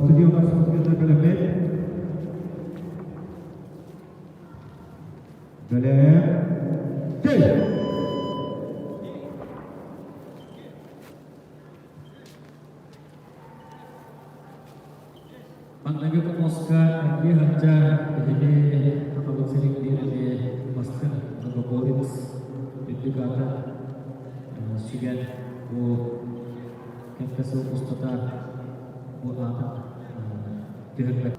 Судьялар спортсменнар бэлэмнээн. Бэлэм. Кэл! Маҥнайгы помоска эргийэ сылдьар биһиги Сахабыт сирин биир эмиэ бастыҥ многоборец үрдүк аатын сүгэн бу кэккэ сыл устата бу аатын түһэрбэт.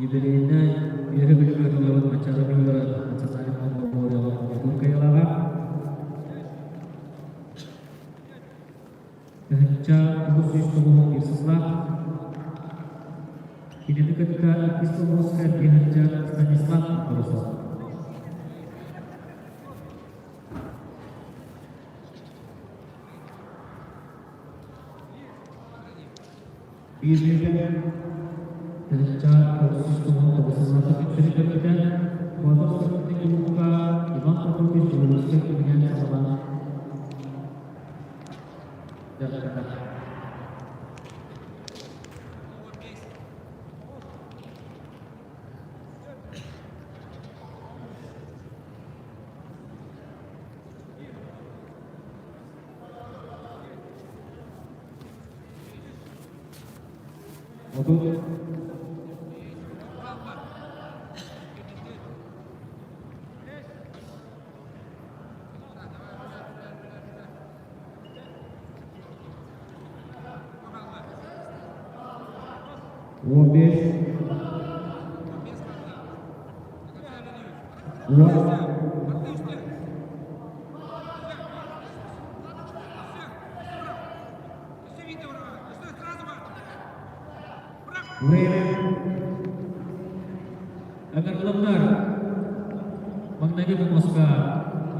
Юбилейнай үөһэ Бүлүүгэ ыытыллыбыт Манчаары оонньууларын национальнай мемориала муҥутуур кыайыылааҕа. 1991 сыллаах кинини кытта иккис улууска тиһэччэ Станислав Андросов. Биир мүнүүтэ. 1999 сыллаах күннэри көрбүтэ, Куотар спортивнай кулуупка Иван Прокопьевич Дьулуурскай кэминэн саҕалаан дьарыктанар. 30. 15. 10. Время. Ыҥырыллар маҥнайгы помоска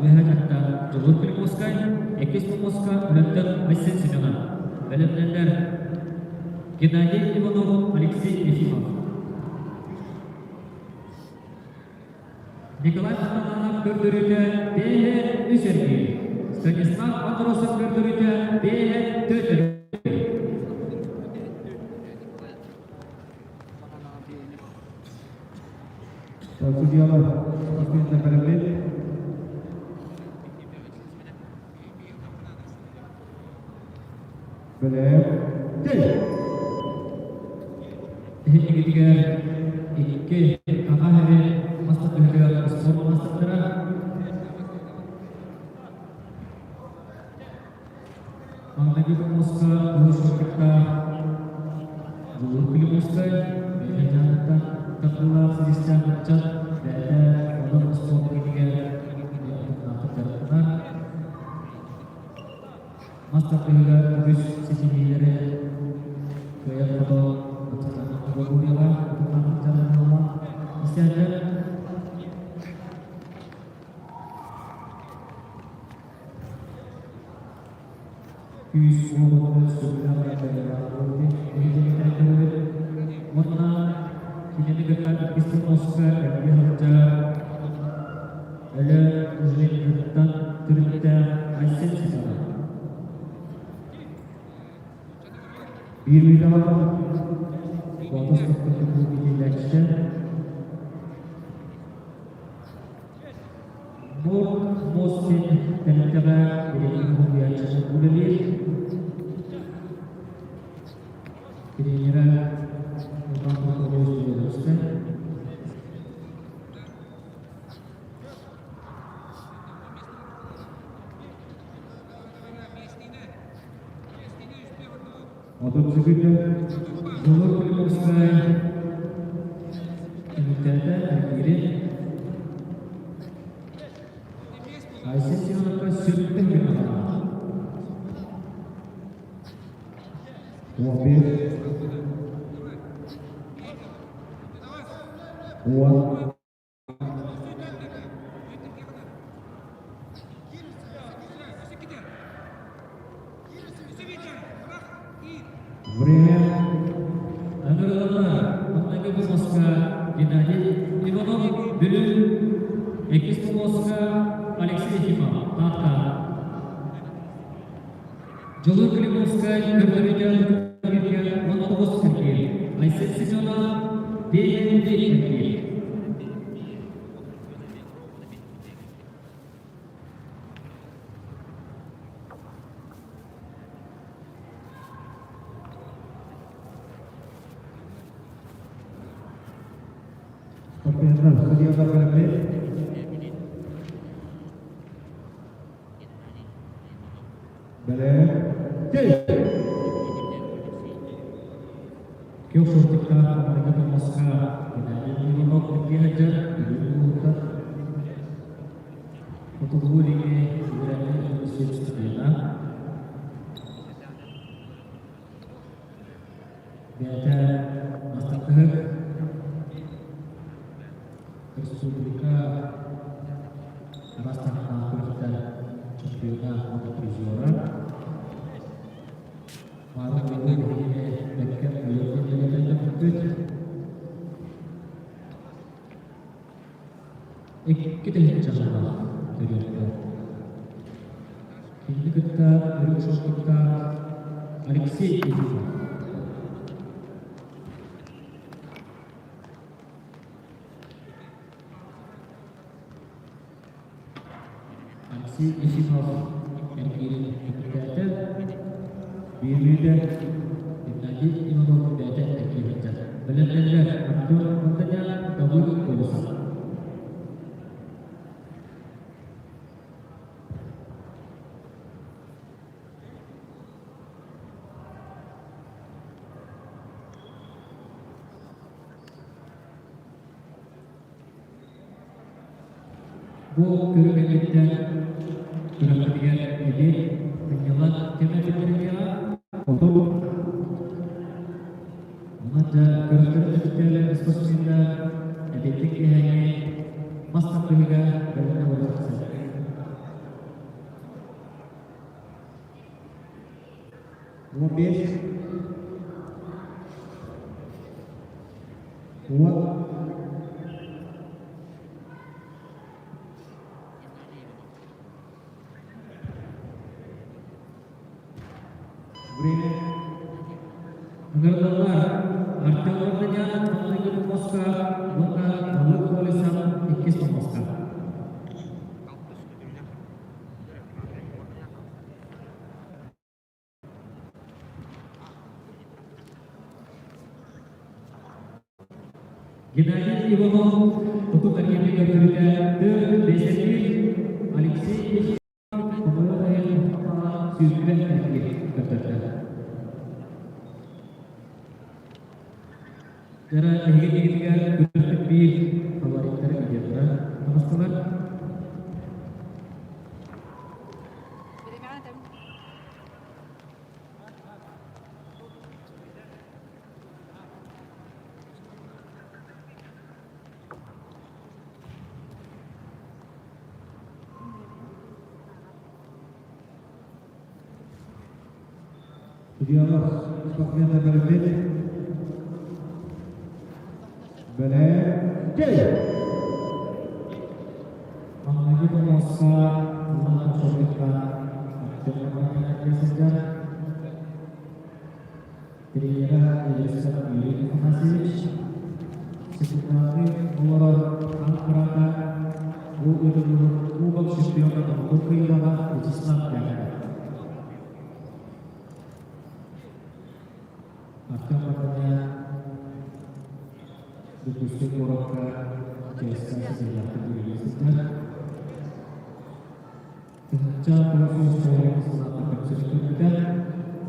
үөһэ дьахтар Дьулуур Климовскай, иккис помоска Үлэттэн Айсен Семенов. Бэлэмнэллэр Геннадий Иванов, Алексей Ефимов. Николай Махтананов көрдөрүүтэ бэйэ үс эргиир. Станислав Андросов көрдөрүүтэ бэйэ төрт эргиир. Судьялар спортсменнар бэлэмнээн. Бэлэм. Кэл! Иһиннигитигэр икки аҕа эһэбит мастарбыһыгар спорт маастардара Маҥнайгы помоска уус кытта Дьулуур Климовскай бэйэтэ дьаһалтан тардыылаах силистээх ыччат бэйэтэ онон спорт киинигэр утумнаахтык дьарыктанар. Мас тардыһыыга үгүс ситиһиилэри кыайан-хотон национальнай категорияҕа утумнаахтык дьарыктаналлар. Истээччилэр Күүс уоҕун сөбүлээн эһигиттэн көрөбүт уонна кинини кытта иккис помоска эргэ сылдьар Өлөөн Ужиниттан төрүттээх Айсен Семенов. Биир мүнүүтэҕэ Лотос спортивнай иитиллээччитэ Мурт Мостин тэрилтэҕэ билиҥҥи уһуйааччынан үлэлиир. Тренерэ Иван Прокопьевич Белорусскай. 30 sekunda. Дьулуур Климовскай түмүктээтэ эргиирин. Айсен Семеновка сүрдэх гына 11. 10. Время. Ыҥырыллар маҥнайгы помостка Геннадий Иванов, Бүлүү, иккис помостка Алексей Ефимов, Таатта. Дьулуур Климовскай көрдөрүүтэ 19 эргиир. Айсен Семенов 5 эргиир. Спортсменнар судьялар бэлэмнээх. Бэлэм. Кил шортиктаах маҥнайгы помостка Геннадий Иванов эргийэ сылдьар Бүлүү улууһуттан Хотугулуу Илиҥҥи федеральнай университет студена. Бэйэтэ бастакыһык республика араас таһымнаах күрэхтэр чемпиона уонна призера. Мааны уолу биһигини бэккэ өлөрдөн бэлиэтээтэхпит. 2 тыһыынча сыллаах төрүөттэр. Кинини кытта үрүҥ шортиктаах Алексей Ефимов. Алексей Ефимов эргиирин түмүктээтэ. 1 мүнүүтэ. Геннадий Иванов бэйэтэ эргиирин Бэлэмнэннилэр Артем Варданян, Давыд Колесов. Бу көрүҥ кэнниттэн күрэхпитигэр эбиэт, сынньалаҥ кэмэ биллэриллиэҕэ. 30. Онон дьэ күрэхтэри түмүктээлэр спортсменнар эбиэттик киэһээҥҥи мас тардыһыыга бэлэмҥэ олорор. 15. 10. Время. Ыҥырыллар Артем Варданян маҥнайгы помостка уонна Давыд Колесов иккис помостка. Геннадий Иванов туту карьерный көрдөрүүтэ 4-5 Алексей Ефимов хомойуох иһин 20 эргиир көрдөрдө. Дьара эһиги иннигитигэр күрэхпит биир фавориттара видеолара таҕыстылар. Бириэмэҕин этэбин. Судьялар спортсменнар бэлэмнээх. Бэлэм. Маҥнайгы помостка Улахан Шортикка Артем Варданян сылдьар. Тренера Елисов Юрий Афанасьевич. Секундааны олорор Анкарата бу ыытыллыбыт Кубок чемпиона тоҕус кыайыылааҕа Вячеслав Дягилев. Артем Варданян Дьокуускай куоракка ЧСК ситиһиилээхтик үлэлии сылдьар. 1990 сыллаахха көмсүбүт.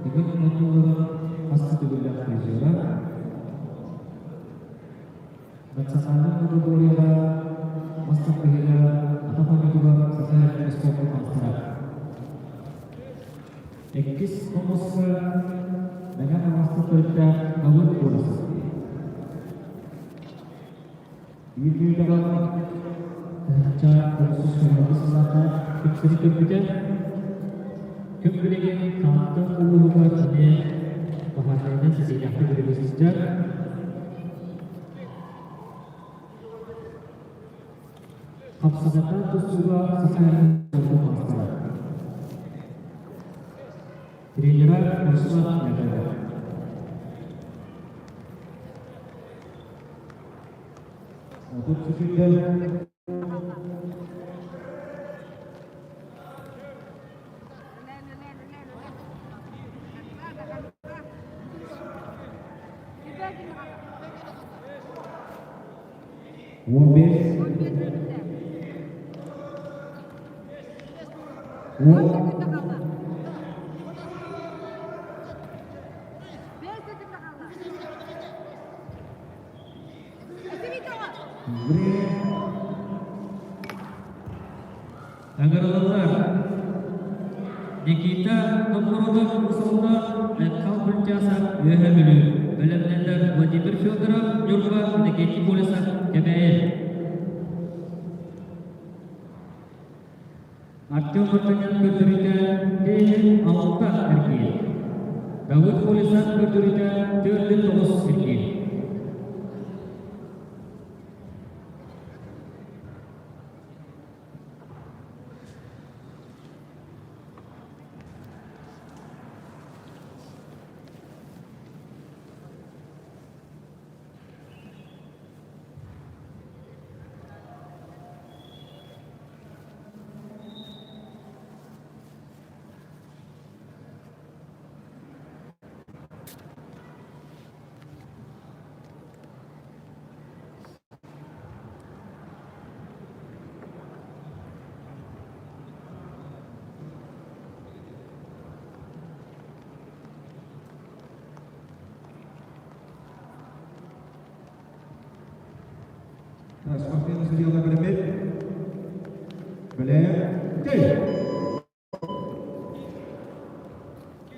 Бүгүн оннуларын төгүллээх призера. Национальнай категорияҕа мас тардыһыыга атах оонньуутугар саха спордун маастара. Иккис хомуска Мэҥэ Хаҥаластан төрүттээх Давыд Борисов. Биир мүнүүтэҕэ 1992 сыллаахха күпсэри көрбүтэ. Күн билигин Таатта улууһугар эмиэ баһаарынайынан ситиилээхтик үлэлии сылдьар. Хапсаҕайдаах тустууга саха маастара. Тренера Руслан Яковлев. 30 секунд. 15. 10. Время. Ыҥырыллар. Никита Новгородов Усолна Айхал Бультясов Үөһэ Бүлүү. Бэлэмнэллэр Владимир Федоров Ньурба Иннокентий Колесов Кэбээйи. Артем Мартынян көрдөрүүтэ Ленин алта эргиир. Давыд Колесов көрдөрүүтэ 4-9 эргиир. Спортсмен судьялар бэлэммит. Бэлэм. Кэй!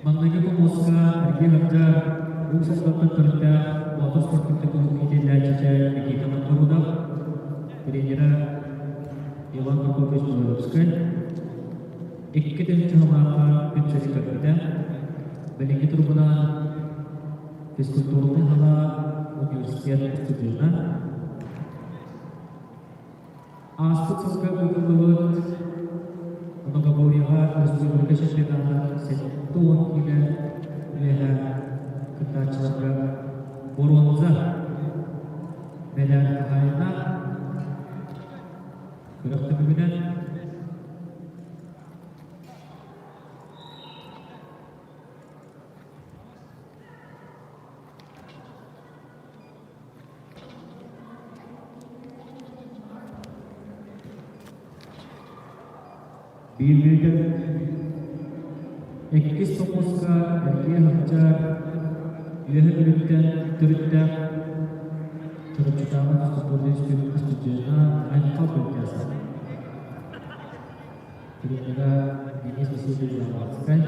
Маҥнайгы хомуска Эргиэ Хабдьар Уус Алдантан төрүттээх Боотур спортивнай кулууп иитиллээччитэ Никита Новгородов, тренера Иван Прокопьевич Белорусскай 2 тыһыынча сыллаахха күн сирин көрбүтэ. Билиҥҥи туругунан физкультурнай салаа университет устудьуона. Ааспыт сылга ыытыллыбыт Многоборьеҕа республика чемпионата 70 киилэ үөһэ кыттааччыларга боруонза мэдээлин хаһаайына күрэх түмүгүнэн Биир мүнүүтэ. Иккис хомуска Эргиэ Хапчаар Үөһэ Бүлүүттэн төрүттээх Чурапчытааҕы физкультурнай институт устудьуона Айхал Бөлтөөсөп. Тренера Денис Васильевич Ломбардскай.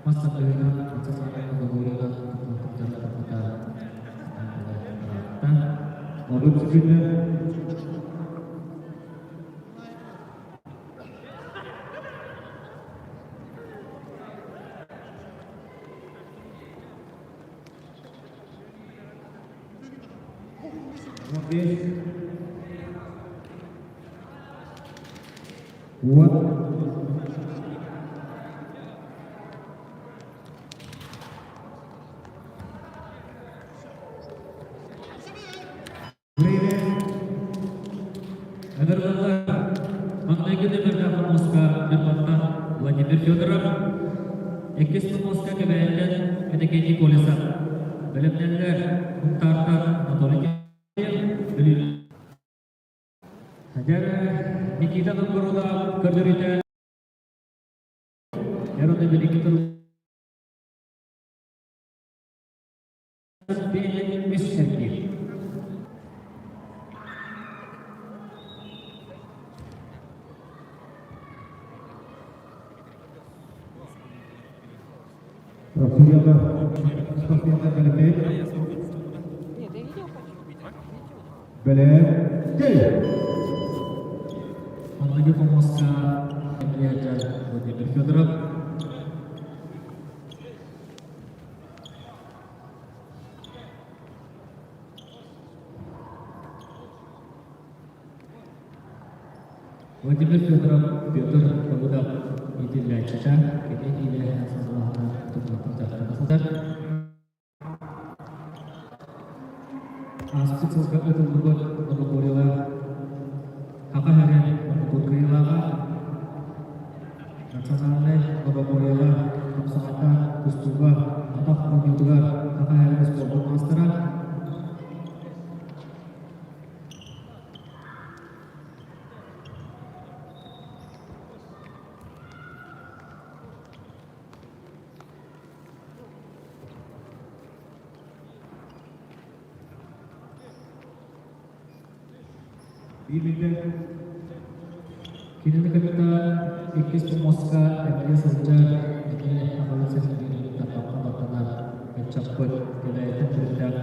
Мас тардыһыынан национальнай договоругар кыттыылаахтар ыраатта. 30 секунд. 15. 10. Время. Ыҥырыллар. Маҥнайгы нүөмэрдээх хомуска Ньурбаттан Владимир Федоров, иккис хомуска Кэбээйиттэн Иннокентий Колесов. Бэлэмнэллэр Сунтаартан Анатолий Киев, Бүлүү. Дьэ, Никита Новгородов көрдөрүүтэ. Уонна билиҥҥи туругунан үс эргиир. Россияда спортсмендар бэлэмнээх. Нет, я видео хочу. Видео. Бэлэм. Кэй! Маҥнайгы хомуска Илья Владимир Федоров. Владимир Федоров Петр Давыдов иитиллээччитэ кини иилээһинэ саҕалааһына тутулуктан дьарыктана сылдьар. Ааспыт сылга ыытыллыбыт лабораторияҕа Саха сирин муҥутуур кыайыылааҕа, национальнай лабораторияҕа хапсаҕайдаан тустууга атах оонньуутугар Саха сирин спордун маастара, Кинини кытта иккис помоска эмиэ сылдьар эмиэ аҕалыы сэргиирин тарбахха баттанар ыччаппыт Кэбээйиттэн төрүттээх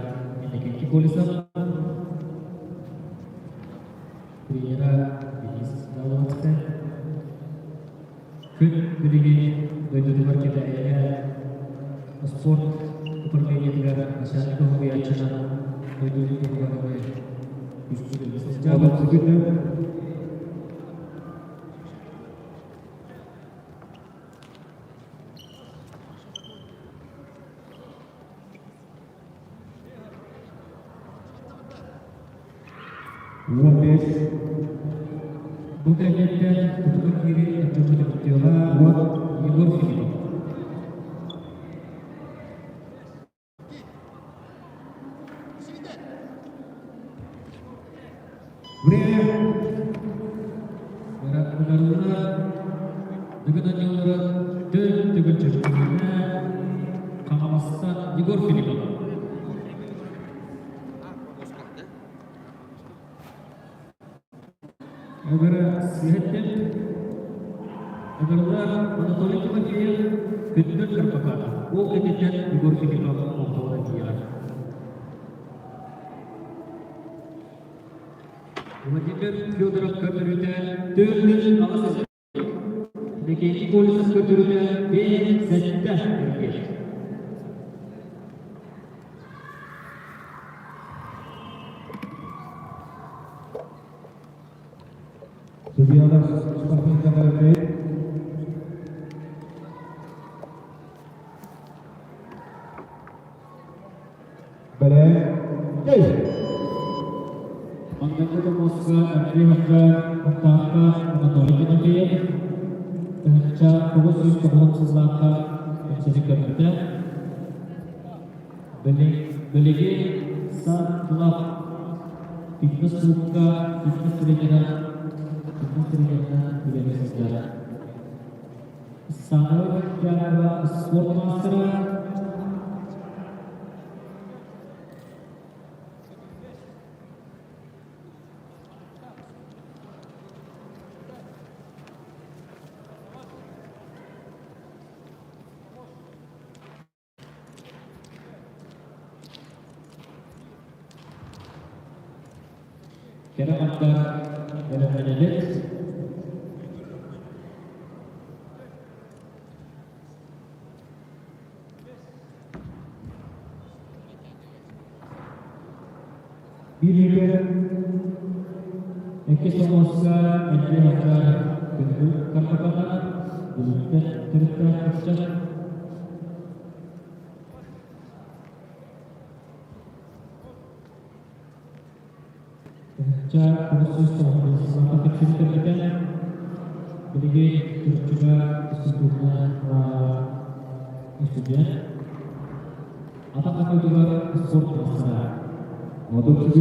Иннокентий Колесов тренера Денис Давлатскай Күн билигин дойдутугар Кэбээйигэ спорт управлениетыгар начальник уһуйааччынан дойдутун туһугар эмиэ күүскэ үлэлии сылдьабыт. 15. Бу кэнниттэн кутука киирии Дьокутуктуоҕа Егор Филиппов. Время. Ыҥырыылар Дыгын оонньуулара төл төгүл чөмпүйүөнэ Хаҥаластан Егор Филиппов. Ыҥыра сыһыттан ыҥырыылар Анатолий Тимофеев Күндүл Карпаканов ол кэнниттэн Егор Филиппов ортолоро тиийэр. Владимир Федоров көрдөрүүтэ 4-8 Иннокентий Колесов көрдөрүүтэ 5-7 эргиэр. Судьялар спортсмендар бэлэмнээх. Бэлэм. Кэй! Маҥнайгы хомуска Андрей Хахха, Муктаахха Анатолий Тимофеев, 1990 сыллаахха кэпсэни көрбүтэ. Билигин Сан-Клаб фитнес-клубка фитнес-тренерэ фитнес-тренеринэн үлэлии сылдьар. Самая первая спорт мастера. Кэрэ аҥар бэлэмнэнэбит. Бириигэ Иккис хомуска элбэх аҥар күндү карпатаҕа бүгүҥҥү төрүттээх ыччат 1990 кэпсэтэрбитэ билигин Чурапчыга институтна студент атах атыытыгар спорт маастара. 38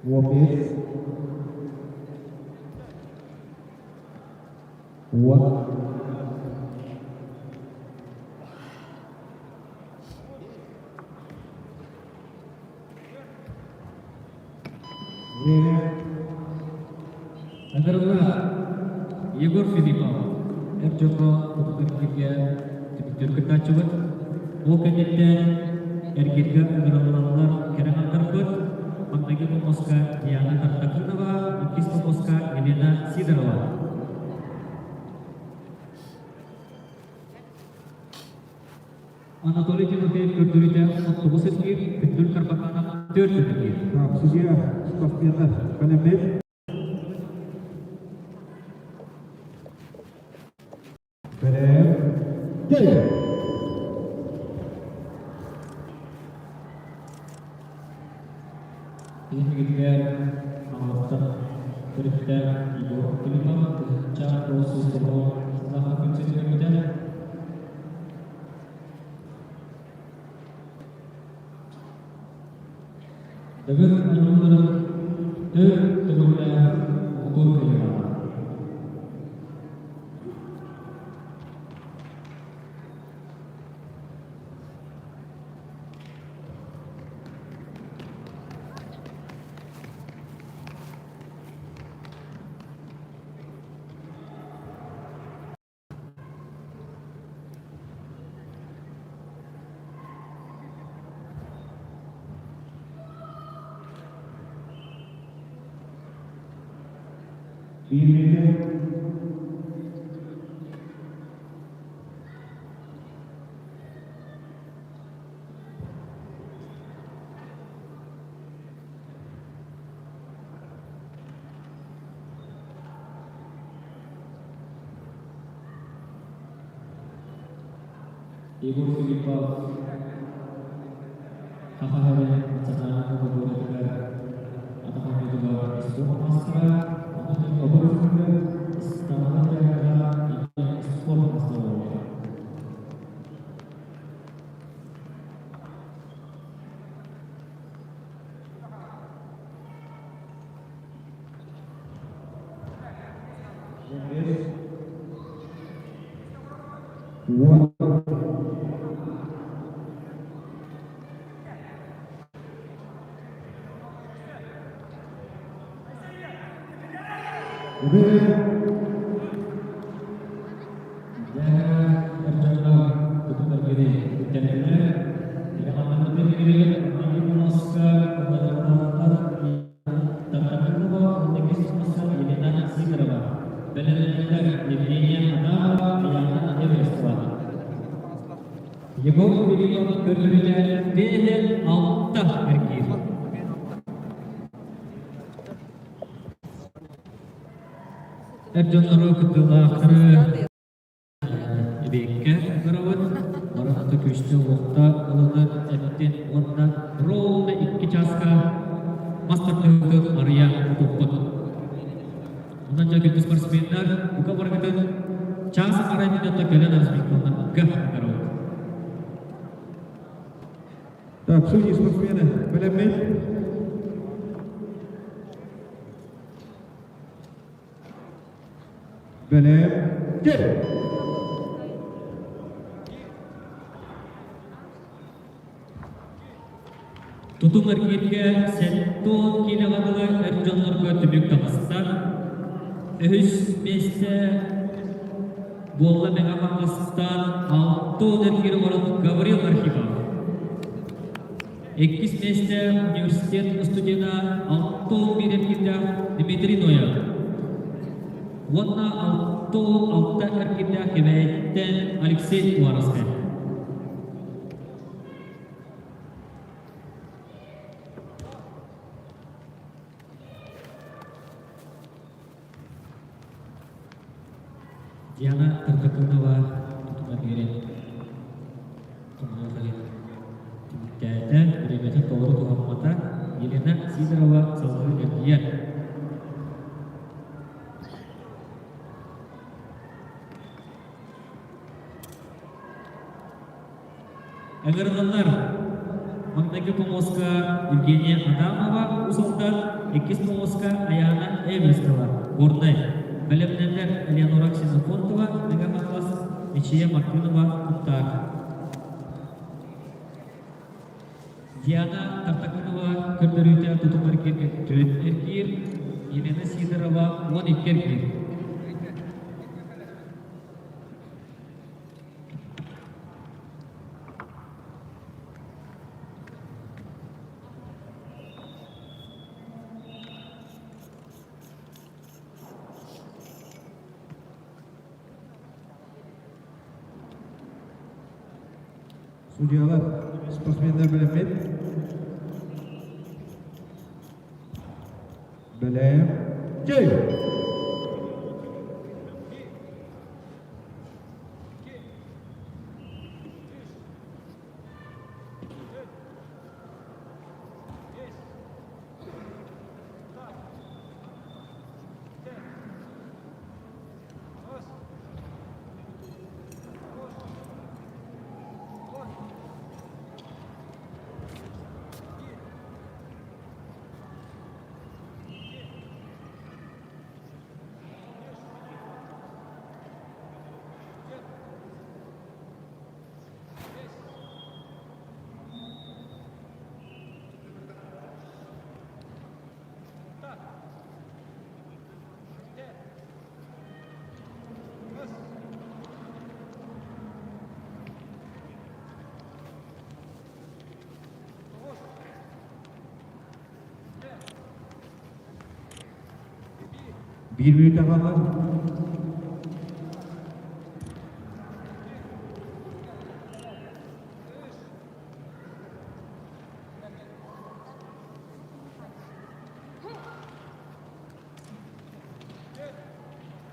Уопес. Уот. Время. Ыҥырыллар Егор Филиппов эр дьоҥҥо тутуллар түмүктүүр кыттааччыбыт. Ол кэнниттэн эргииргэ ыҥырыллаллар кэрэ аҥардарбыт маҥнайгы помоска Диана Тартакынова, иккис помоска Елена Сидорова. Анатолий Тимофеев көрдөрүүтэ 19 эргиир, Күндүл Карбаканов 4 эргиир. Так, судья спортсменов бэлэмнэт. Бэлэм. Кэл! Иһигитигэр Хаҥаластан төрүттээх Егор Филиппов 1909 сыллаахха күн сирин көрбүтэ. Дыгын оонньууларын төрт төгүллээх муҥутуур кыайыылааҕа. Биир мүнүүтэ. Егор Филиппов Саха сирин национальнай культуратыгар атах оонньуутугар спорт маастара, ону тэҥэ ыстаҥалар дьарыга спорт маастара буолар. Уон. Время. Егор Филиппов көрдөрүүтэ биэһин алта эргиир. Эр дьоннору кыттыылаахтары эбиэккэ ыҥырабыт. Баран күүстээх уохта ылынан эттин уонна ровно икки чааска мас тардыһыытын арыйа тутуохпут. Онон дьэ күндү спортсменнар, бука барыгытын чаас арай минута кэлэн разминкаларга ыҥырабыт. Так, судьи спортсмены, бэлэммит. Бэлэм. Кэл! Тутум эргииргэ 70 киилэҕэ дылы эр дьоннорго түмүк таҕыста. Үһүс миэстэ буолла Мэҥэ Хаҥаластан 60 эргиир оҥорон Гаврил Архипов. Иккис миэстэ университет студена 61 эргиирдээх Дмитрий Ноев. Уонна 66 эргиирдээх Кэбээйиттэн Алексей Уваровскай. Диана Тартакынова тутума биэрэн хомойуох иһин түмүктээтэ, бириэмэтин толору туһаммата. Елена Сидорова салгыы эргийэр. Ыҥырыллар. Маҥнайгы помоска Евгения Адамова, Уус Алдан, иккис помоска Айаана Эверстова, Горнай. Бэлэмнэнэр Элеонора Ксенофонтова, Мэҥэ Хаҥалас, Мичийэ Мартынова, Куттаар. Диана Тартакынова көрдөрүүтэ тутум эргииргэ түөрт эргиир, Елена Сидорова 12 эргиир. Судьялар, спортсменнар бэлэммит. Бэлэм. Чэй! Биир мүнүүтэ хаалла.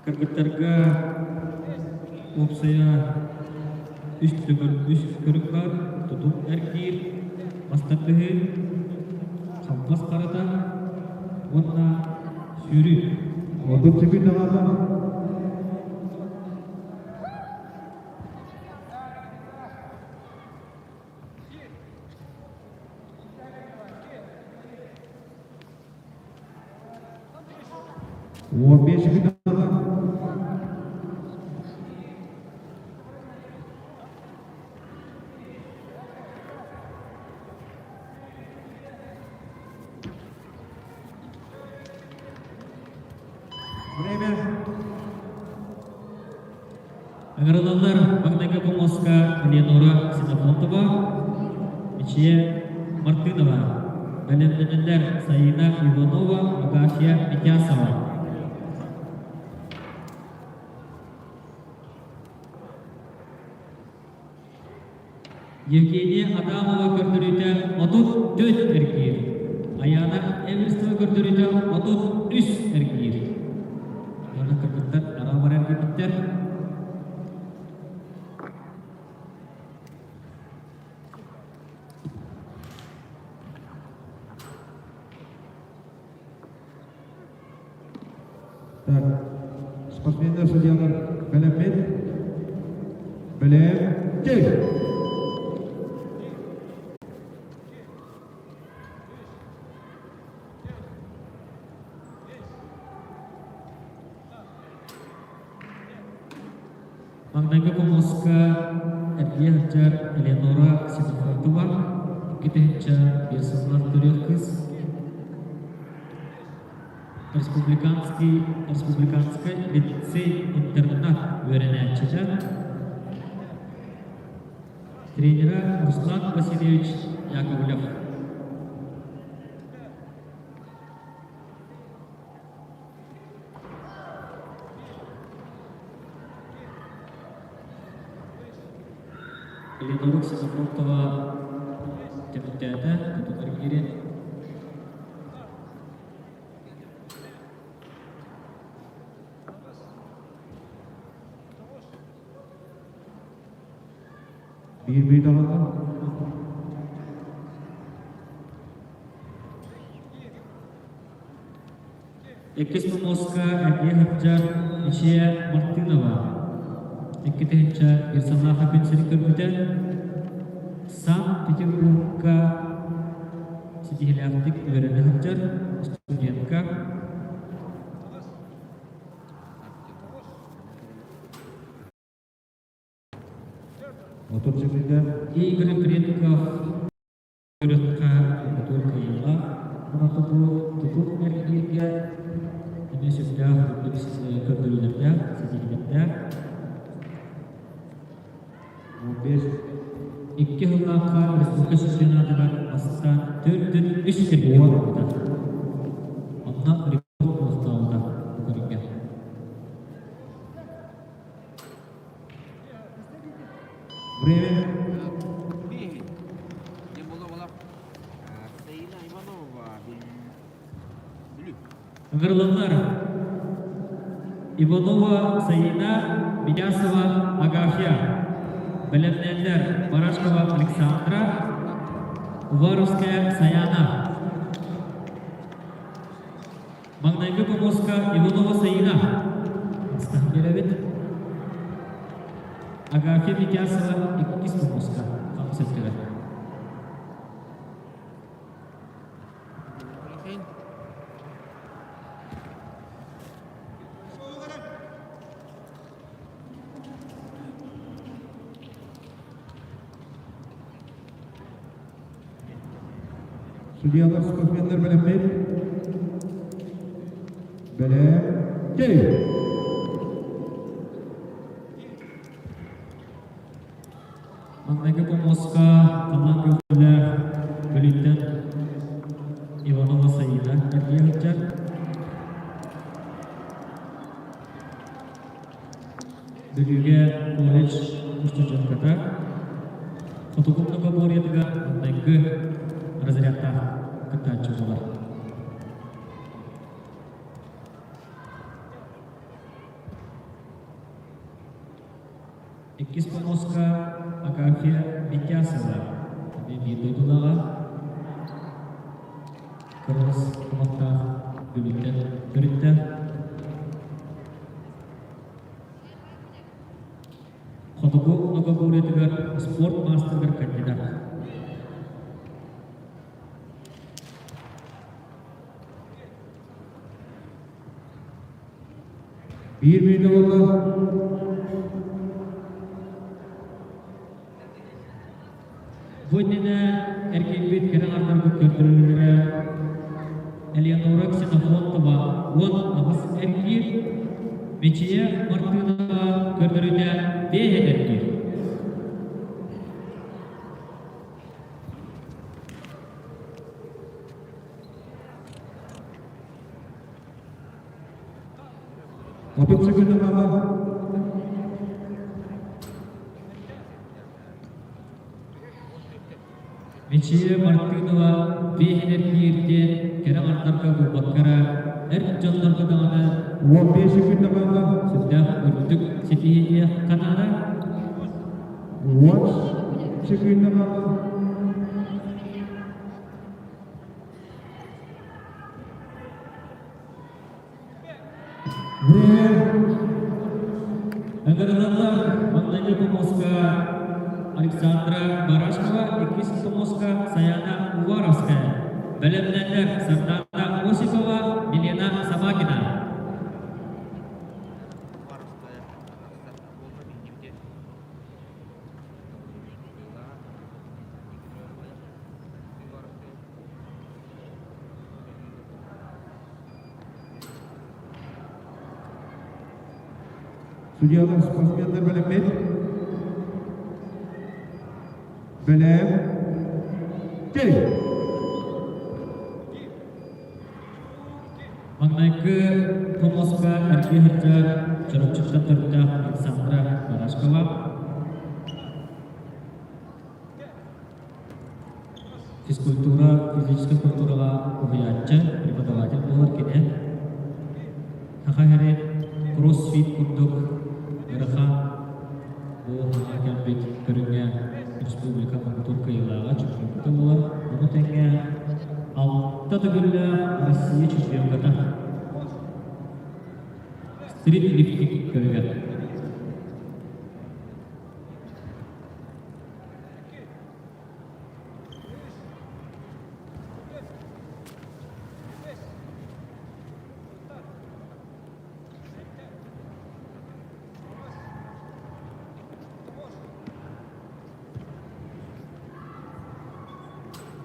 Кыргыттарга уопсайа үс төгүл үс көрүҥ баар, тутум эргиир, мас тардыһыы, халбас харата уонна сүүрүү. 30 секунд хаалла. 15 секунд хаалла. Время. Ыҥырылаллар маҥнайгы помоска Элеонора Ксенофонтова, Мичийэ Мартынова, бэлэмнэнэллэр Саина Иванова, Агафья Митясова. Евгения Адамова көрдөрүүтэ 34 эргиир. Айаана Эверстова көрдөрүүтэ 33 эргиир. Уонна кыргыттар араабар эргийбиттэр. Так, спортсменнар, судьялар бэлэммит. Бэлэм. Кей! Маҥнайгы помоска эргийэ сылдьар Элеонора Симофонтова, 2005 сыллар төрүөх кыыс, Республиканский Республиканскай лицей-интернат үөрэнээччитэ, тренера Руслан Васильевич Яковлев. Элеонора Ксенофонтова түмүктээтэ, тутулар киирэн Биир биир даҕаны. Иккис помоска эмиэ сылдьар Ичиэ Мартынова 2000 Ерсалаха күн сирин көрбүтэ. Санкт-Петербургка ситиһилээхтик үөрэнэ сылдьар студентка. 30 секунда. Игорь Предков күрэххэ муҥутуур кыайыылаах. Онон бу тутуу эргииргэ эмиэ сөптөөх үрдүк көрдөрүүлэрдээх, ситиһиилэрдээх. 15. Икки сыллаахха республика чемпионатыгар бастаан төрдүн үс сиргэ буолбута. Онно рекорд олохтообута бу көрүҥҥэ. Время. Ыҥырылыннар Иванова Саина, Минясова Агафья, бэлэмнээллэр Барашкова Александра, Уваровская Саяна. Маҥнайгы помоска Иванова Саина. Астаһан биэрэбит. Агафья Митясова иккис помоска хаҥас өттүгэр. Судьялар спортсменнар бэлэммит. Бэлэм. Кэй! Маҥнайгы помоска Талан Күөллээх Бүлүүттэн Иванова Саина эргийэ сылдьар. Бүлүүгэ колледж устудьуонката Хотугу многоборьетыгар маҥнайгы разрядтаах кыттааччы буолар. Иккис помоска Агафья Митясова эмиэ биир дойдулааҕа кыргыз кумахтаах Бүлүүттэн төрүттээх. Хотугу многоборьетыгар спорт маастарыгар кандидат. Биир мүнүүтэ буолла. Бу иннинэ эргийбит кэрэ аҥардарбыт көрдөрүүлэрэ Элеонора Ксенофонтова 18 эргиир, Мичийэ Мартынова көрдөрүүтэ 5 эргиир. 30 секунда хаалла. Мичийэ Мартынова биэһинэр киирдиэн кэрэ аҥардарга буолбакка эр дьоннорго даҕаны 15 секунда хаалла. сүрдээх үрдүк ситиһиигэ ханаара 10 секунда хаалла. Ыҥырыллар маҥнайгы помоска Александра Барашкова, иккис помоска Саяна Уваровская. Бэлэмнэннэр Сардана Осипова, Елена Собакина. Судьялар спортсменнар бэлэммит. Бэлэм. Кэй! Маҥнайгы помоска эргиэ сылдьар Чурапчыттан төрүттээх Александра Барашкова. Физкультура, физическэй культураҕа уһуйааччы, преподаватель буолар кини. Саха сирин кроссфит курдук ыарахан бу саҥа кэлбит көрүҥҥэ республика муҥутуур кыайыылааҕа чемпионата буолар. Ону тэҥэ алта төгүллээх Россия чемпионата. Стрит лифтинг көрүҥэр.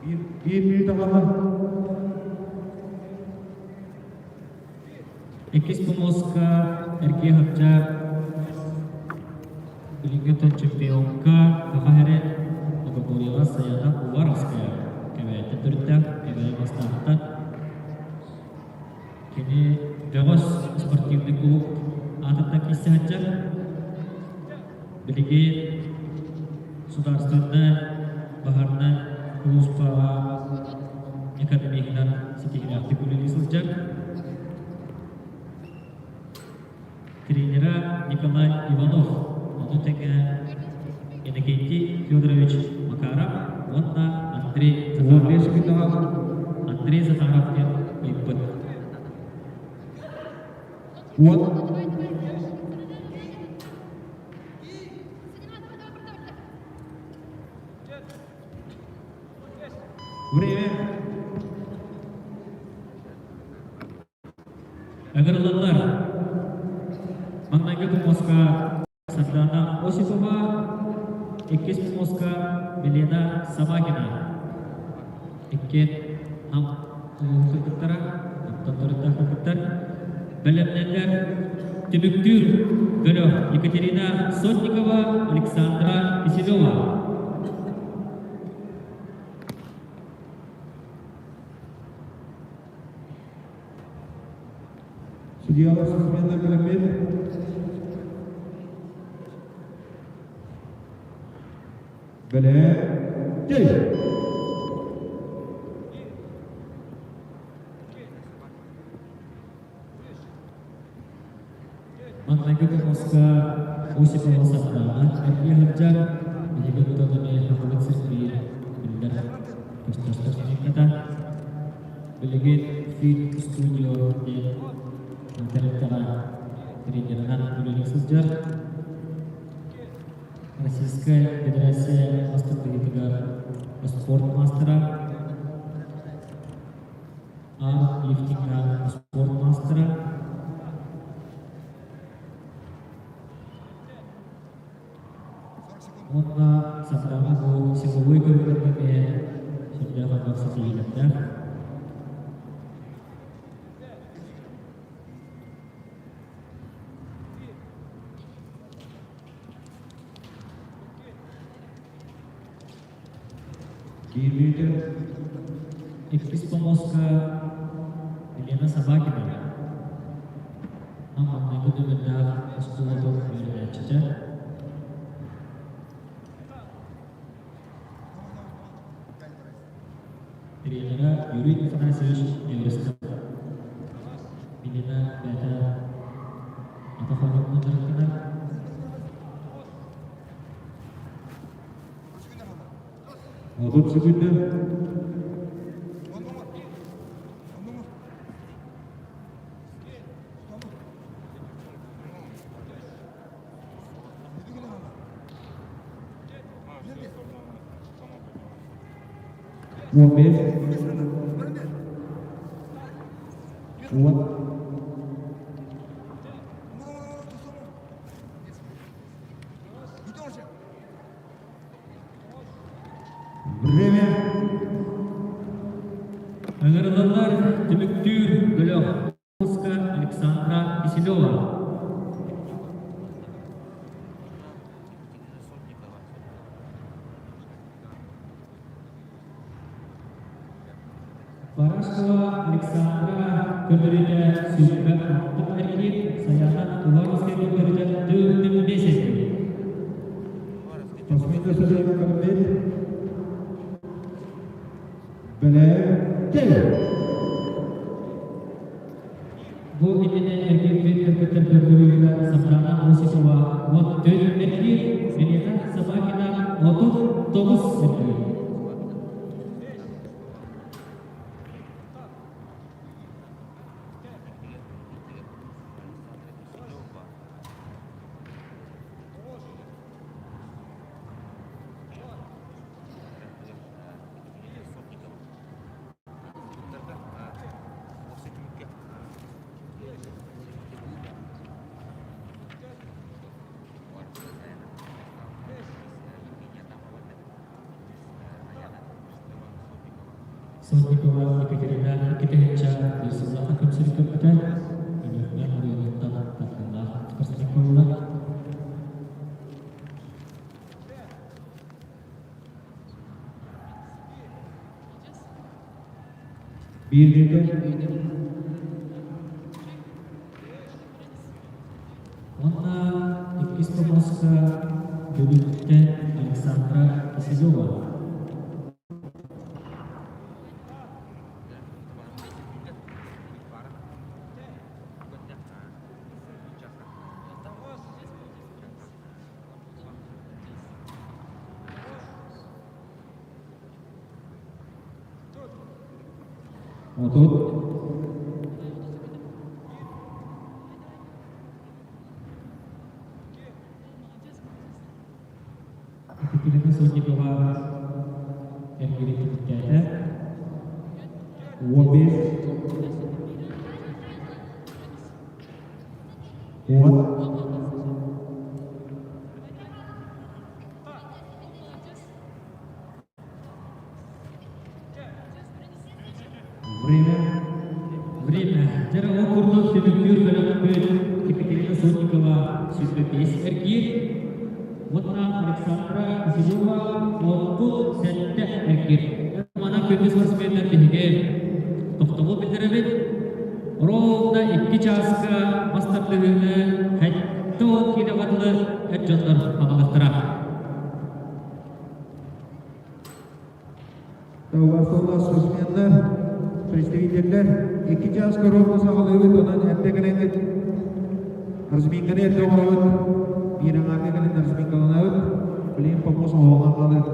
Биир мүнүүтэ хаалла. Иккис помоска Эргиэ Хапчаак билиҥҥи өттүн чемпионка Саха сирин Многоборьеҕа Саяна Уваровская Кэбээттэн төрүттээх Кэбээйи бастаахтан кини бөҕөс спортивный клуб аатыттан киирсэ сылдьар. Билигин судаарыстыбаннай баһаарынай сулууспаҕа экономиһынан ситиһиилээхтик үлэлии сылдьар. Тренера Николай Иванов, ону тэҥэ Иннокентий Федорович Макаров уонна Андрей Захаров. Андрей Захаров диэн ыйыппыт. Вот. Время. Ыҥырыллаллар. Маҥнайгы помоска Сардана Осипова, иккис помоска Милена Собакина. Иккиэн Нам улууһун кыргыттара, оттон төрүттээх кыргыттар бэлэмнэллэр. Түмүктүүр бөлөх Екатерина Сотникова, Александра Киселева. Судьялар спортсменнар бэлэммит. Бэлэм. Маҥнайгы хомуска Осипова Сардаана эргийэ сылдьар, биһиги тутан эмиэ Хахылык сирдиир биллэр көстөр спортсменката. Билигин Fit Studio диэн тэрилтэҕэ тренеринэн үлэлии сылдьар. Российскай Федерация бастакыйытыгар спорт маастара, армлифтиҥҥа спорт маастара. Уонна Сатараҕа бу силовой көрүҥнэргэ эмиэ сүрдээх элбэх ситиһиилэрдээх. Биир мүнүүтэ. Иккис помоска Елена Собакина. Нам маҥнайгы нүөмэрдээх оскуолатын үөрэнээччитэ. Тренера Юрий Афанасьевич Эверстов. Елена бэйэтэ атах оонньуутунан дьарыктанар. 30 секунда. 15. 10. Время. Ыҥырыллаллар түмүктүүр бөлөх Александра Киселева. Барашкова Александра көрдөрүүтэ сүүрбэ алта эргиир, Саяна Уваровская көрдөрүүтэ 45 эргиир. Спортсмендар судьяга бэлэммит. Бэлэм. Кэл! Бу иннинэ эргийбит кыргыттар көрдөрүүгэ Сардаана Осипова 14 эргиир, Милена Собакина 39 эргиир. Сотникова Екатерина Никитича сыллаах көмсүл көрбүтэ, Өлүөхүмэ оройуонуттан тапталлаах спортсмен буолла. Биир мүнүүтэ. Уонна иккис помоска Бүлүүттэн Александра Киселева. 30. Екатерина Сотникова эргири түмүктээтэ. 15. 10. Время. Время. Дьэ ол курдук түмүктүүр бөлөхпүт Екатерина Сотникова 105 эргиир уонна Александра Киселева 37 эргиир. Манан күндү спортсменнар биһиги тохтобул биллэрэбит. Ровно 2 чааска мас тардыһыыны 70 киилэҕэ дылы эр дьоннор аҕалыахтара. Таварсаллар спортсменнар, представителлэр 2 чааска ровно саҕалыыбыт, онон эрдэ кэлэҥҥит разминканы эрдэ оҥоробут, биир аҥаарга кэлэн разминкаланабыт, билигин помост оҥоһуллан хаалар.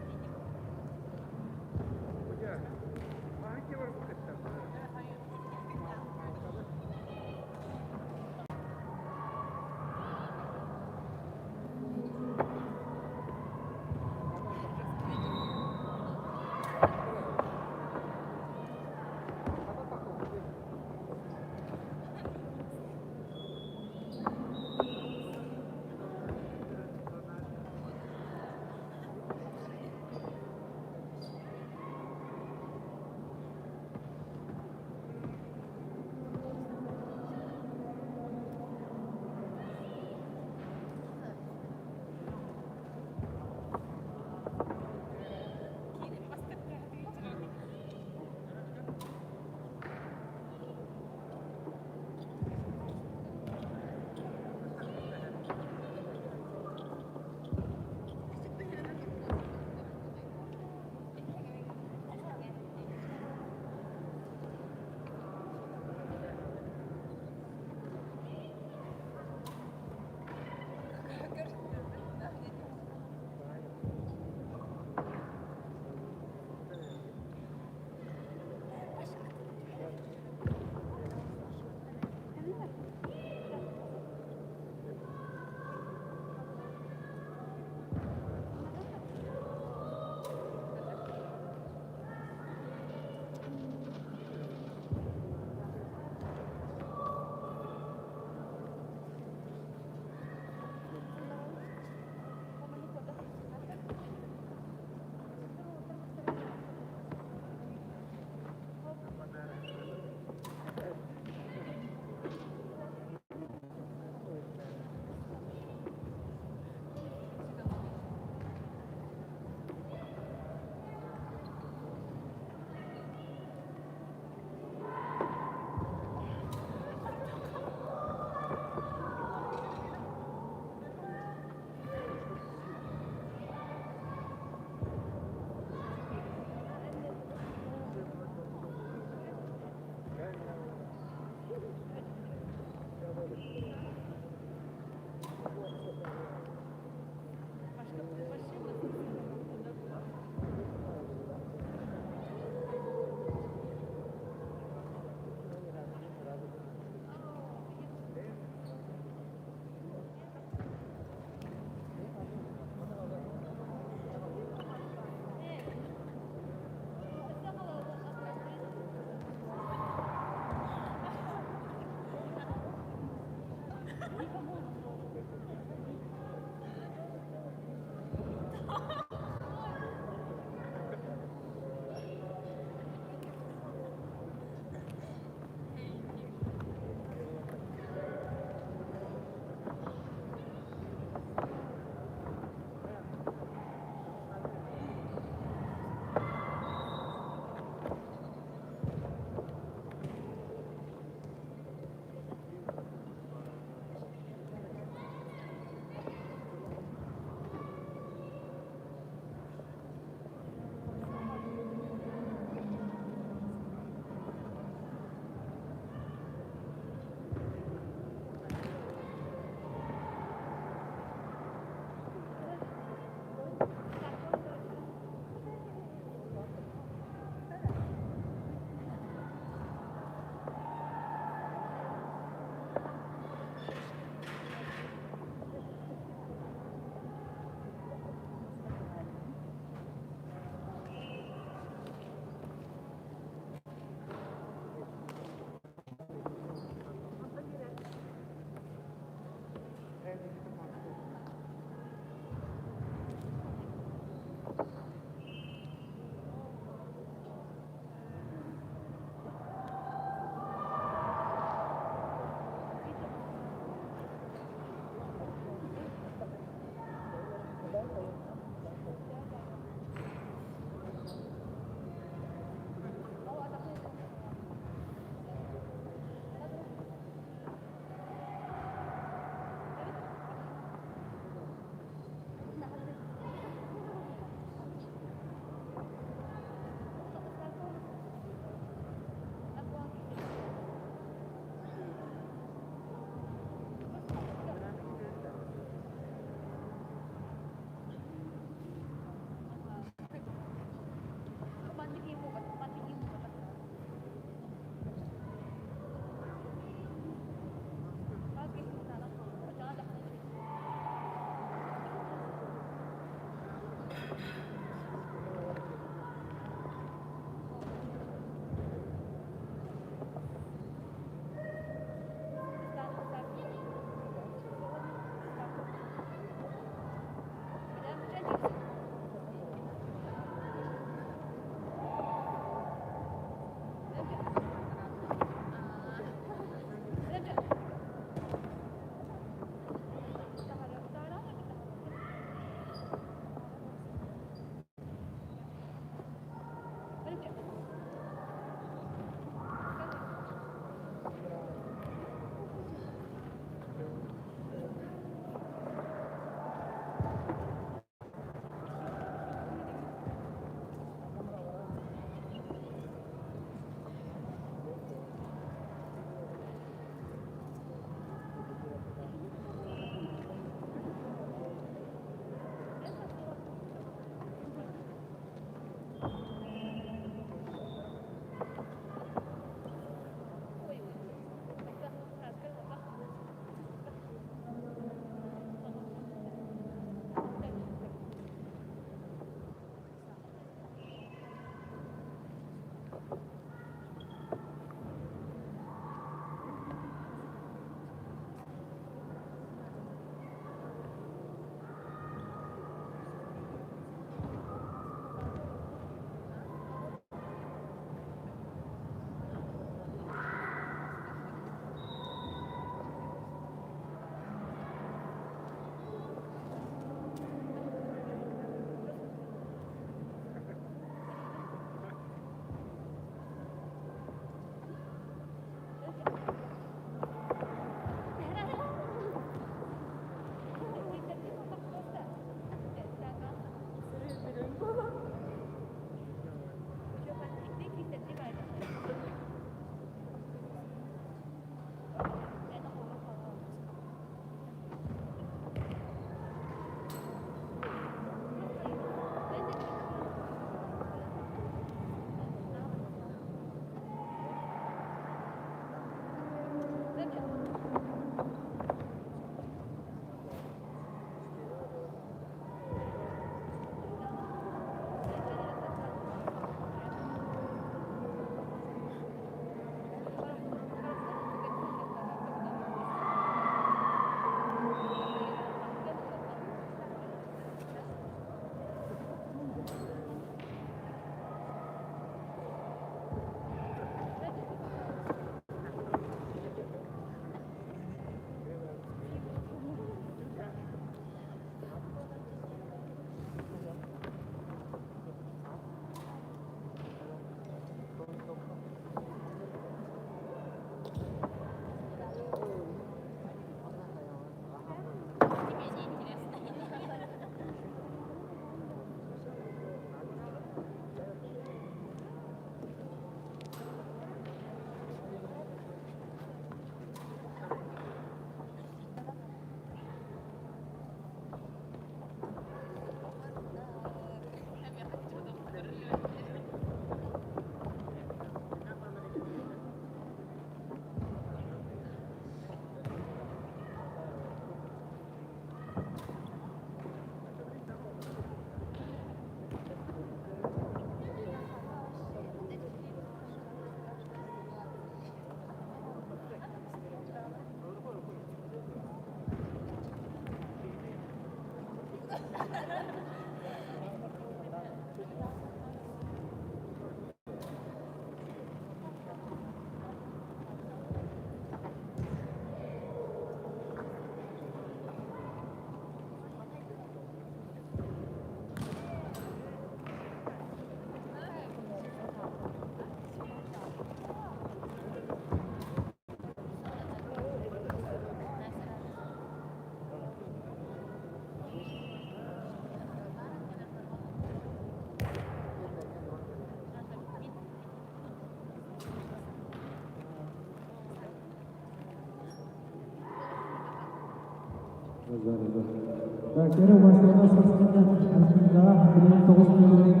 Кэрэ убастыылаах спортсменнар Азмингаҕа билигин тоҕус мөлүйүөн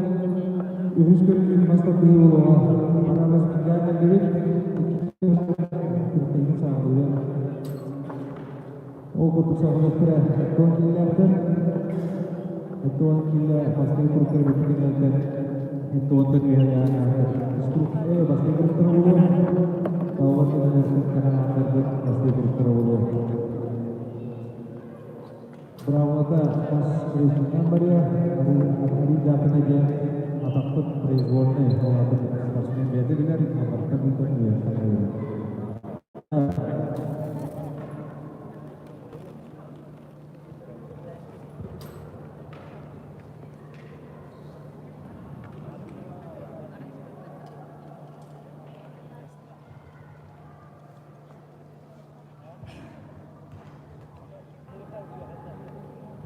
үһүс көрүҥүн мас тардыһыы буолуоҕа. Аны Азмингаҕа кэллибит. Күрэхтэһиини саҕалыыбыт. Ол курдук саҕалыахтара Эттон киилээхтэр. Эттон киилэ бастакы куруктары бүппүтүн кэнниттэн Эттонтан үөһэ ааһар. Бастакы куруктара буолуо. Тааллар кэннилэриттэн кэлэн ааттарбыт бастакы куруктара буолуо. Быраабылата бас рейтингынан барыа, арыйдаатына диэн атахпыт произвольнай, ол аата спортсмен бэйэтэ билэр, аллараттан ыытан үөһэттэн ыйар.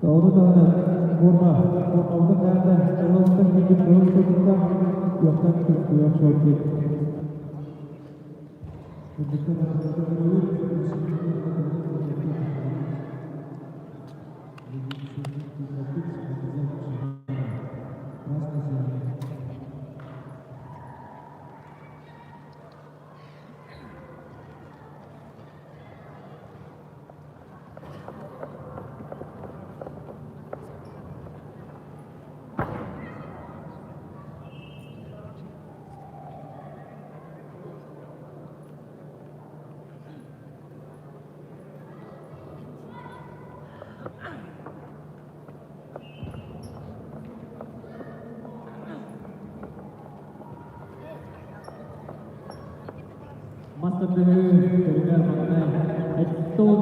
Ону таһынан форма формабытын хаһан да кыһылтан киирбит кыһыл шортиктаах, күөхтэн күөх шортик. Үрдүктэн Мас тардыһыы көрүҥэр маҥнай Эттон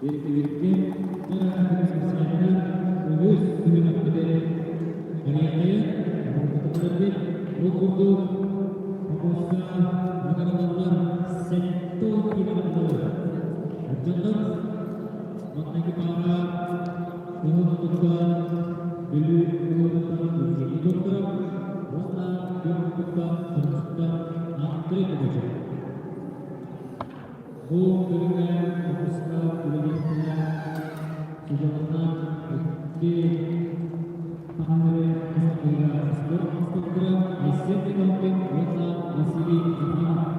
Бэркилэргэ спортсменнар үһүс түһүмэхпитин барыахтайын бит. Ол курдук хомуска наҕаралаллар 70 километр. Дьоннор маҥнайгы паара Кыһыл Бүлүү улууһуттан Евгений Докторов уонна Күн Хомустан Андрей Пугачев. Бу көрүҥэ хомуска үлэлиэхтэрэ судьаларынан икки сахалары хастарыга спорт маастардара Айсен Михалкин уонна Василий Ефимов.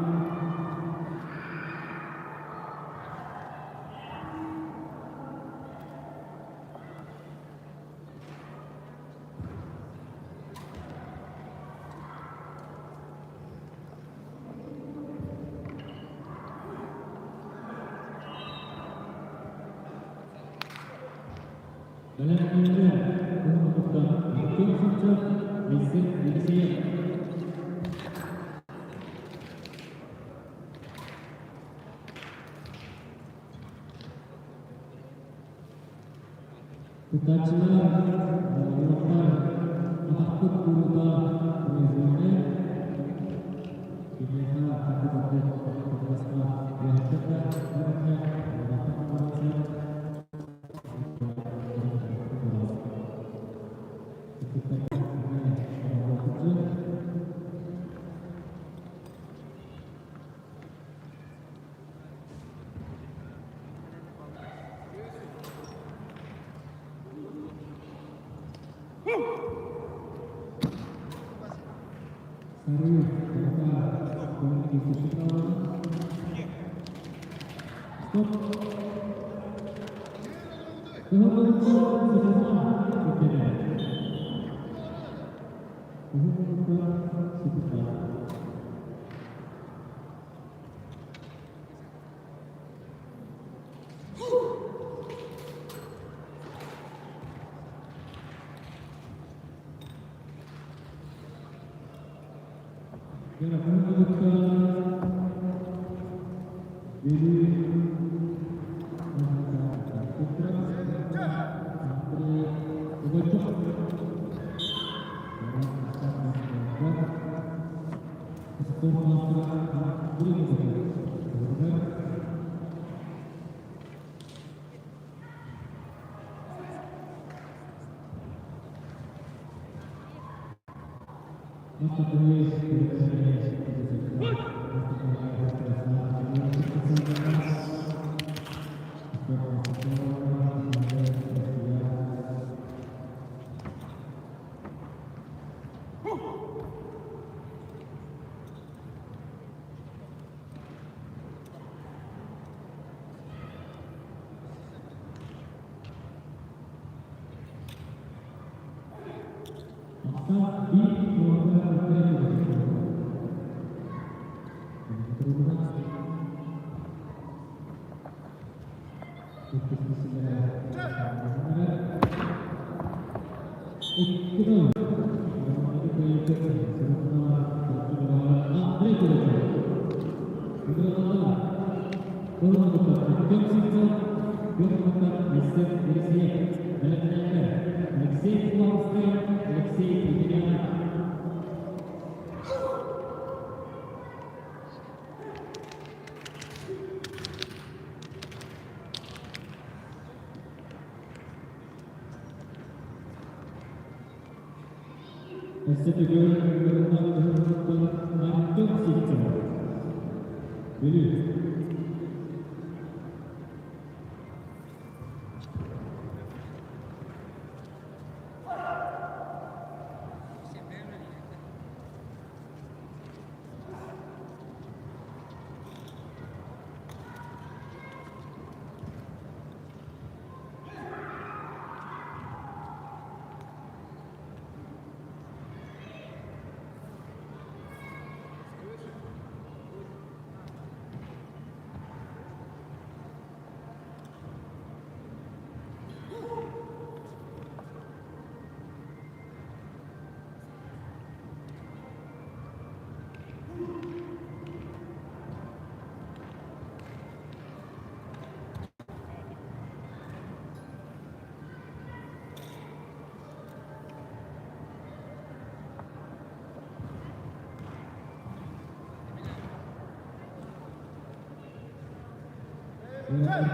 Бэлэмнэнэр уһуннуктан Артем Сивцев, Айсен Елисеев. Кыттааччылар, уолаттар атахпыт куруута произвольнай, киниэхэ ханнык ордук табыгастаах үөһэттэн да уонна уолаттар Стоп. Артем Сивцев. Бүлүү. Стойка.